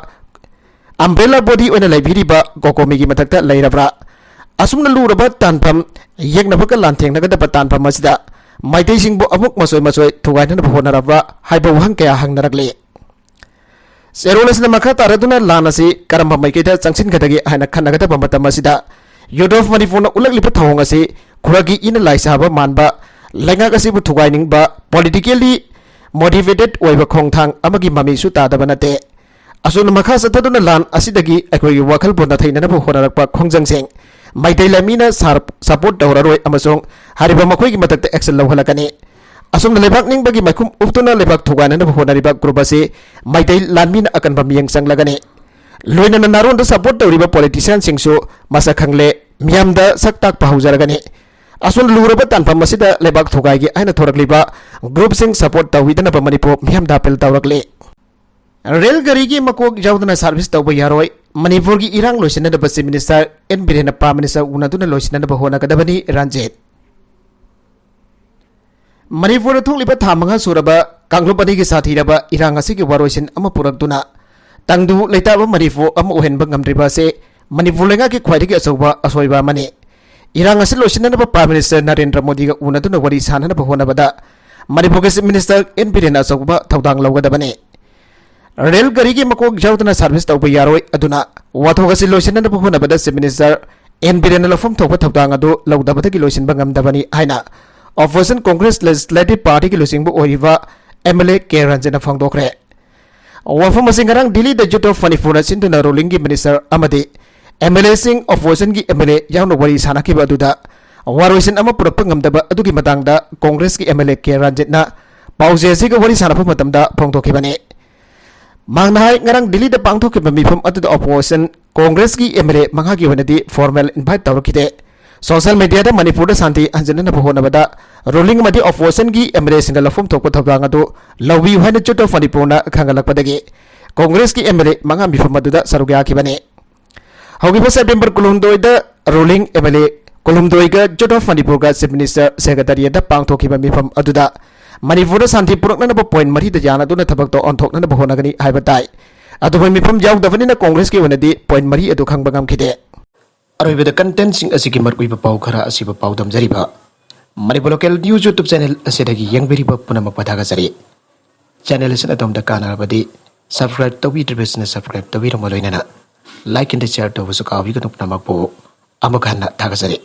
umbrella body ꯑꯣꯏꯅ ꯂꯩꯕꯤꯔꯤꯕ COCOMI ꯒꯤ ꯃꯊꯛꯇ ꯂꯩꯔꯕ꯭ꯔꯥ? ꯑꯁꯨꯝꯅ ꯂꯨꯔꯕ ꯇꯥꯟꯐꯝ, ꯌꯦꯛꯅꯕꯒ ꯂꯥꯟꯊꯦꯡꯅꯒꯗꯕ ꯇꯥꯟꯐꯝ ꯑꯁꯤꯗ ꯃꯩꯇꯩꯁꯤꯡꯕꯨ ꯑꯃꯨꯛ ꯃꯆꯣꯏ ꯃꯆꯣꯏ ꯊꯨꯒꯥꯏꯅꯅꯕ ꯍꯣꯠꯅꯔꯕ꯭ꯔꯥ ꯍꯥꯏꯕ ꯋꯥꯍꯪ ꯀꯌꯥ ꯍꯪꯅꯔꯛꯂꯤ꯫ ꯆꯦꯔꯣꯜ ꯑꯁꯤꯅ ꯃꯈꯥ ꯇꯥꯔꯗꯨꯅ ꯂꯥꯟ ꯑꯁꯤ ꯀꯔꯝꯕ ꯃꯥꯏꯀꯩꯗ ꯆꯪꯁꯤꯟꯒꯗꯒꯦ ꯍꯥꯏꯅ ꯈꯟꯅꯒꯗꯕ ꯃꯇꯝ ꯑꯁꯤꯗ Youth of ꯃꯅꯤꯄꯨꯔꯅ ꯎꯠꯂꯛꯂꯤꯕ ꯊꯧꯑꯣꯡ ꯑꯁꯤ ꯈꯨꯔꯒꯤ ꯏꯅ ꯂꯥꯏ ꯁꯥꯕ ꯃꯥꯟꯕ, ꯂꯩꯉꯥꯛ ꯑꯁꯤꯕꯨ ꯊꯨꯒꯥꯏꯅꯤꯡꯕ, politically motivated ꯑꯣꯏꯕ ꯈꯣꯡꯊꯥꯡ ꯑꯃꯒꯤ ꯃꯃꯤꯁꯨ ꯇꯥꯗꯕ ꯅꯠꯇꯦ꯫ ꯑꯁꯨꯝꯅ ꯃꯈꯥ ꯆꯠꯊꯗꯨꯅ ꯂꯥꯟ ꯑꯁꯤꯗꯒꯤ ꯑꯩꯈꯣꯏꯒꯤ ꯋꯥꯈꯜ ꯄꯨꯟꯅ ꯊꯩꯅꯅꯕ ꯍꯣꯠꯅꯔꯛꯄ ꯈꯣꯡꯖꯪꯁꯤꯡ ꯃꯩꯇꯩ ꯂꯥꯟꯃꯤꯅ ꯁꯥꯔ-, support ꯇꯧꯔꯔꯣꯏ ꯑꯃꯁꯨꯡ ꯍꯥꯏꯔꯤꯕ ꯃꯈꯣꯏꯒꯤ ꯃꯊꯛꯇ action ꯂꯧꯍꯜꯂꯛꯀꯅꯤ꯫ ꯑꯁꯨꯝꯅ ꯂꯩꯕꯥꯛ ꯅꯤꯡꯕꯒꯤ ꯃꯥꯏꯈꯨꯝ ꯎꯞꯇꯨꯅ ꯂꯩꯕꯥꯛ ꯊꯨꯒꯥꯏꯅꯅꯕ ꯍꯣꯠꯅꯔꯤꯕ group ꯑꯁꯤ ꯃꯩꯇꯩ ꯂꯥꯟꯃꯤꯅ ꯑꯀꯟꯕ ꯃꯤꯠꯌꯦꯡ ꯆꯪꯂꯒꯅꯤ꯫ ꯂꯣꯏꯅꯅ ꯅꯥꯔꯣꯟꯗ support ꯇꯧꯔꯤꯕ politician ꯁꯤꯡꯁꯨ ꯃꯁꯛ ꯈꯪꯂꯦ, ꯃꯤꯌꯥꯝꯗ ꯁꯛ ꯇꯥꯛꯄ ꯍꯧꯖꯔꯒꯅꯤ꯫ ꯑꯁꯨꯝꯅ ꯂꯨꯔꯕ ꯇꯥꯟꯐꯝ ꯑꯁꯤꯗ ꯂꯩꯕꯥꯛ ꯊꯨꯒꯥꯏꯒꯦ ꯍꯥꯏꯅ ꯊꯣꯔꯛꯂꯤꯕ group ꯁꯤꯡ support ꯇꯧꯕꯤꯗꯅꯕ ꯃꯅꯤꯄꯨꯔ ꯃꯤꯌꯥꯝꯗ appeal ꯇꯧꯔꯛꯂꯤ꯫ ꯔꯦꯜ ꯒꯥꯔꯤꯒꯤ ꯃꯀꯣꯛ ꯌꯥꯎꯗꯅ ꯁꯥꯔꯚꯤꯁ ꯇꯧꯕ ꯌꯥꯔꯣꯏ꯫ ꯃꯅꯤꯄꯨꯔꯒꯤ ꯏꯔꯥꯡ ꯂꯣꯏꯁꯤꯟꯅꯅꯕ ꯆꯤꯐ ꯃꯤꯅꯤꯁꯇꯔ ꯑꯦꯟ ꯕꯤꯔꯦꯟꯅ ꯄ꯭ꯔꯥꯏꯝ ꯃꯤꯅꯤꯁꯇꯔ ꯎꯅꯗꯨꯅ ꯂꯣꯏꯁꯤꯟꯅꯅꯕ ꯍꯣꯠꯅꯒꯗꯕꯅꯤ, ꯔꯟꯖꯤꯠ꯫ ꯃꯅꯤꯄꯨꯔꯗ ꯊꯣꯛꯂꯤꯕ ꯊꯥ ꯃꯉꯥ ꯁꯨꯔꯕ ꯀꯥꯡꯂꯨꯞ ꯑꯅꯤꯒꯤ ꯁꯥꯊꯤꯔꯕ ꯏꯔꯥꯡ ꯑꯁꯤꯒꯤ ꯋꯥꯔꯣꯏꯁꯤꯟ ꯑꯃ ꯄꯨꯔꯛꯇꯨꯅ ꯇꯪꯗꯨ ꯂꯩꯇꯥꯕ ꯃꯅꯤꯄꯨꯔ ꯑꯃ ꯑꯣꯏꯍꯟꯕ ꯉꯝꯗ꯭ꯔꯤꯕ ꯑꯁꯤ ꯃꯅꯤꯄꯨꯔ ꯂꯩꯉꯥꯛꯀꯤ ꯈ꯭ꯋꯥꯏꯗꯒꯤ ꯑꯆꯧꯕ ꯑꯁꯣꯏꯕ ꯑꯃꯅꯤ꯫ ꯏꯔꯥꯡ ꯑꯁꯤ ꯂꯣꯏꯁꯤꯟꯅꯅꯕ ꯄ꯭ꯔꯥꯏꯝ ꯃꯤꯅꯤꯁꯇꯔ ꯅꯔꯦꯟꯗ꯭ꯔ ꯃꯣꯗꯤꯒ ꯎꯅꯗꯨꯅ ꯋꯥꯔꯤ ꯁꯥꯅꯅꯕ ꯍꯣꯠꯅꯕꯗ ꯃꯅꯤꯄꯨꯔꯒꯤ ꯆꯤꯐ ꯃꯤꯅꯤꯁꯇꯔ ꯑꯦꯟ ꯕꯤꯔꯦꯟꯅ ꯑꯆꯧꯕ ꯊꯧꯗꯥꯡ ꯂꯧꯒꯗꯕꯅꯤ꯫ ꯔꯦꯜ ꯒꯥꯔꯤꯒꯤ ꯃꯀꯣꯛ ꯌꯥꯎꯗꯅ ꯁꯥꯔꯚꯤꯁ ꯇꯧꯕ ꯌꯥꯔꯣꯏ꯫ ꯑꯗꯨꯅ ꯋꯥꯊꯣꯛ ꯑꯁꯤ ꯂꯣꯏꯁꯤꯟꯅꯅꯕ ꯍꯣꯠꯅꯕꯗ ꯆꯤꯐ ꯃꯤꯅꯤꯁꯇꯔ ꯑꯦꯟ ꯕꯤꯔꯦꯟꯅ ꯂꯧꯐꯝ ꯊꯣꯛꯄ ꯊꯧꯗꯥꯡ ꯑꯗꯨ ꯂꯧꯗꯕꯗꯒꯤ ꯂꯣꯏꯁꯤꯟꯕ ꯉꯝꯗꯕꯅꯤ ꯍꯥꯏꯅ ꯑꯣꯄꯣꯖꯤꯁꯟ ꯀꯣꯡꯒ꯭ꯔꯦꯁ ꯂꯦꯖꯤꯁꯂꯦꯇꯤꯚ ꯄꯥꯔꯇꯤꯒꯤ ꯂꯨꯆꯤꯡꯕ ꯑꯣꯏꯔꯤꯕ ꯑꯦꯝ ꯑꯦꯜ ꯑꯦ ꯀꯦ ꯔꯟꯖꯟꯅ ꯐꯣꯡꯗꯣꯛꯈ꯭ꯔꯦ꯫ ꯋꯥꯐꯝ ꯑꯁꯤ ꯉꯔꯥꯡ ꯗꯤꯜꯂꯤꯗ ꯌꯨꯠ ꯑꯣꯐ ꯃꯅꯤꯄꯨꯔꯅ ꯁꯤꯟꯗꯨꯅ ꯔꯨꯂꯤꯡꯒꯤ ꯃꯤꯅꯤꯁꯇꯔ ꯑꯃꯗꯤ ꯑꯦꯝ ꯑꯦꯜ ꯑꯦꯁꯤꯡ, ꯑꯣꯄꯣꯖꯤꯁꯟꯒꯤ ꯑꯦꯝ ꯑꯦꯜ ꯑꯦ ꯌꯥꯎꯅ ꯋꯥꯔꯤ ꯁꯥꯅꯈꯤꯕ ꯑꯗꯨꯗ ꯋꯥꯔꯣꯏꯁꯤꯟ ꯑꯃ ꯄꯨꯔꯛꯄ ꯉꯝꯗꯕ ꯑꯗꯨꯒꯤ ꯃꯇꯥꯡꯗ ꯀꯣꯡꯒ꯭ꯔꯦꯁꯀꯤ ꯑꯦꯝ ꯑꯦꯜ ꯑꯦ ꯀꯦ ꯔꯟꯖꯤꯠꯅ ꯄꯥꯎꯖꯦ ꯑꯁꯤꯒ ꯋꯥꯔꯤ ꯁꯥꯟꯅꯕ ꯃꯇꯝꯗ ꯐꯣꯡꯗꯣꯛꯈꯤꯕꯅꯤ꯫ ꯃꯍꯥꯛꯅ ꯍꯥꯏ, ꯉꯔꯥꯡ ꯗꯤꯜꯂꯤꯗ ꯄꯥꯡꯊꯣꯛꯈꯤꯕ ꯃꯤꯐꯝ ꯑꯗꯨꯗ ꯑꯣꯄꯣꯖꯤꯁꯟ ꯀꯣꯡꯒ꯭ꯔꯦꯁꯀꯤ ꯑꯦꯝ ꯑꯦꯜ ꯑꯦ ꯃꯉꯥꯒꯤ ꯑꯣꯏꯅꯗꯤ ꯐꯣꯔꯃꯦꯜ ꯏꯟꯚꯥꯏꯠ ꯇꯧꯔꯛꯈꯤꯗꯦ꯫ ꯁꯣꯁꯤꯌꯦꯜ ꯃꯤꯗꯤꯌꯥꯗ ꯃꯅꯤꯄꯨꯔꯗ ꯁꯥꯟꯇꯤ ꯍꯟꯖꯤꯟꯅꯅꯕ ꯍꯣꯠꯅꯕꯗ ꯔꯨꯂꯤꯡ ꯑꯃꯗꯤ ꯑꯣꯄꯣꯖꯤꯁꯟꯒꯤ ꯑꯦꯝ ꯑꯦꯜ ꯑꯦꯁꯤꯡꯅ ꯂꯧꯐꯝ ꯊꯣꯛꯄ ꯊꯧꯗꯥꯡ ꯑꯗꯨ ꯂꯧꯕꯤꯌꯨ ꯍꯥꯏꯅ ꯌꯨꯠ ꯑꯣꯐ ꯃꯅꯤꯄꯨꯔꯅ ꯈꯪꯍꯜꯂꯛꯄꯗꯒꯤ ꯀꯣꯡꯒ꯭ꯔꯦꯁꯀꯤ ꯑꯦꯝ ꯑꯦꯜ ꯑꯦ ꯃꯉꯥ ꯃꯤꯐꯝ ꯑꯗꯨꯗ ꯁꯔꯨꯛ ꯌꯥꯈꯤꯕꯅꯤ꯫ ꯍꯧꯈꯤꯕ ꯁꯦꯞꯇꯦꯝꯕꯔ ꯀꯨꯟꯍꯨꯝꯗꯣꯏꯗ ꯔꯨꯂꯤꯡ ꯑꯦꯝ ꯑꯦꯜ ꯑꯦ ꯀꯨꯟꯍꯨꯝꯗꯣꯏꯒ ꯌꯨꯠ ꯑꯣꯐ ꯃꯅꯤꯄꯨꯔꯒ ꯆꯤꯐ ꯃꯤꯅꯤꯁꯇꯔ ꯁꯦꯀ꯭ꯔꯦꯇꯔꯤꯌꯦꯠꯇ ꯄꯥꯡꯊꯣꯛꯈꯤꯕ ꯃꯤꯐꯝ ꯑꯗꯨꯗ ꯃꯅꯤꯄꯨꯔꯗ ꯁꯥꯟꯇꯤ ꯄꯨꯔꯛꯅꯅꯕ ꯄꯣꯏꯟꯠ ꯃꯔꯤꯗ ꯌꯥꯅꯗꯨꯅ ꯊꯕꯛꯇ ꯑꯣꯟꯊꯣꯛꯅꯅꯕ ꯍꯣꯠꯅꯒꯅꯤ ꯍꯥꯏꯕ ꯇꯥꯏ꯫ ꯑꯗꯨꯕꯨ ꯃꯤꯐꯝ ꯌꯥꯎꯗꯕꯅꯤꯅ ꯀꯣꯡꯒ꯭ꯔꯦꯁꯀꯤ ꯑꯣꯏꯅꯗꯤ ꯄꯣꯏꯟꯠ ꯃꯔꯤ ꯑꯗꯨ ꯈꯪꯕ ꯉꯝꯈꯤꯗꯦ꯫ ꯑꯔꯣꯏꯕꯗ ꯀꯟꯇꯦꯟꯠꯁꯤꯡ ꯑꯁꯤꯒꯤ ꯃꯔꯨꯑꯣꯏꯕ ꯄꯥꯎ ꯈꯔ ꯑꯁꯤꯕꯨ ꯄꯥꯎꯗꯝꯖꯔꯤꯕ Manipur local news YouTube channel ꯑꯁꯤꯗꯒꯤ ꯌꯦꯡꯕꯤꯔꯤꯕ ꯄꯨꯝꯅꯃꯛꯄꯨ ꯊꯥꯒꯠꯆꯔꯤ꯫ ꯆꯦꯅꯦꯜ ꯑꯁꯤꯅ ꯑꯗꯣꯝꯗ ꯀꯥꯟꯅꯔꯕꯗꯤ ꯁꯕꯁꯀ꯭ꯔꯥꯏꯕ ꯇꯧꯕꯤꯗ꯭ꯔꯤꯕꯁꯤꯡꯅ ꯁꯕꯁꯀ꯭ꯔꯥꯏꯕ ꯇꯧꯕꯤꯔꯝꯕ ꯂꯣꯏꯅꯅ ꯂꯥꯏꯛ ꯑꯦꯟ ꯁꯤꯌꯔ ꯇꯧꯕꯁꯨ ꯀꯥꯎꯕꯤꯒꯅꯨ꯫ ꯄꯨꯝꯅꯃꯛꯄꯨ ꯑꯃꯨꯛ ꯍꯟꯅ ꯊꯥꯒꯠꯆꯔꯤ꯫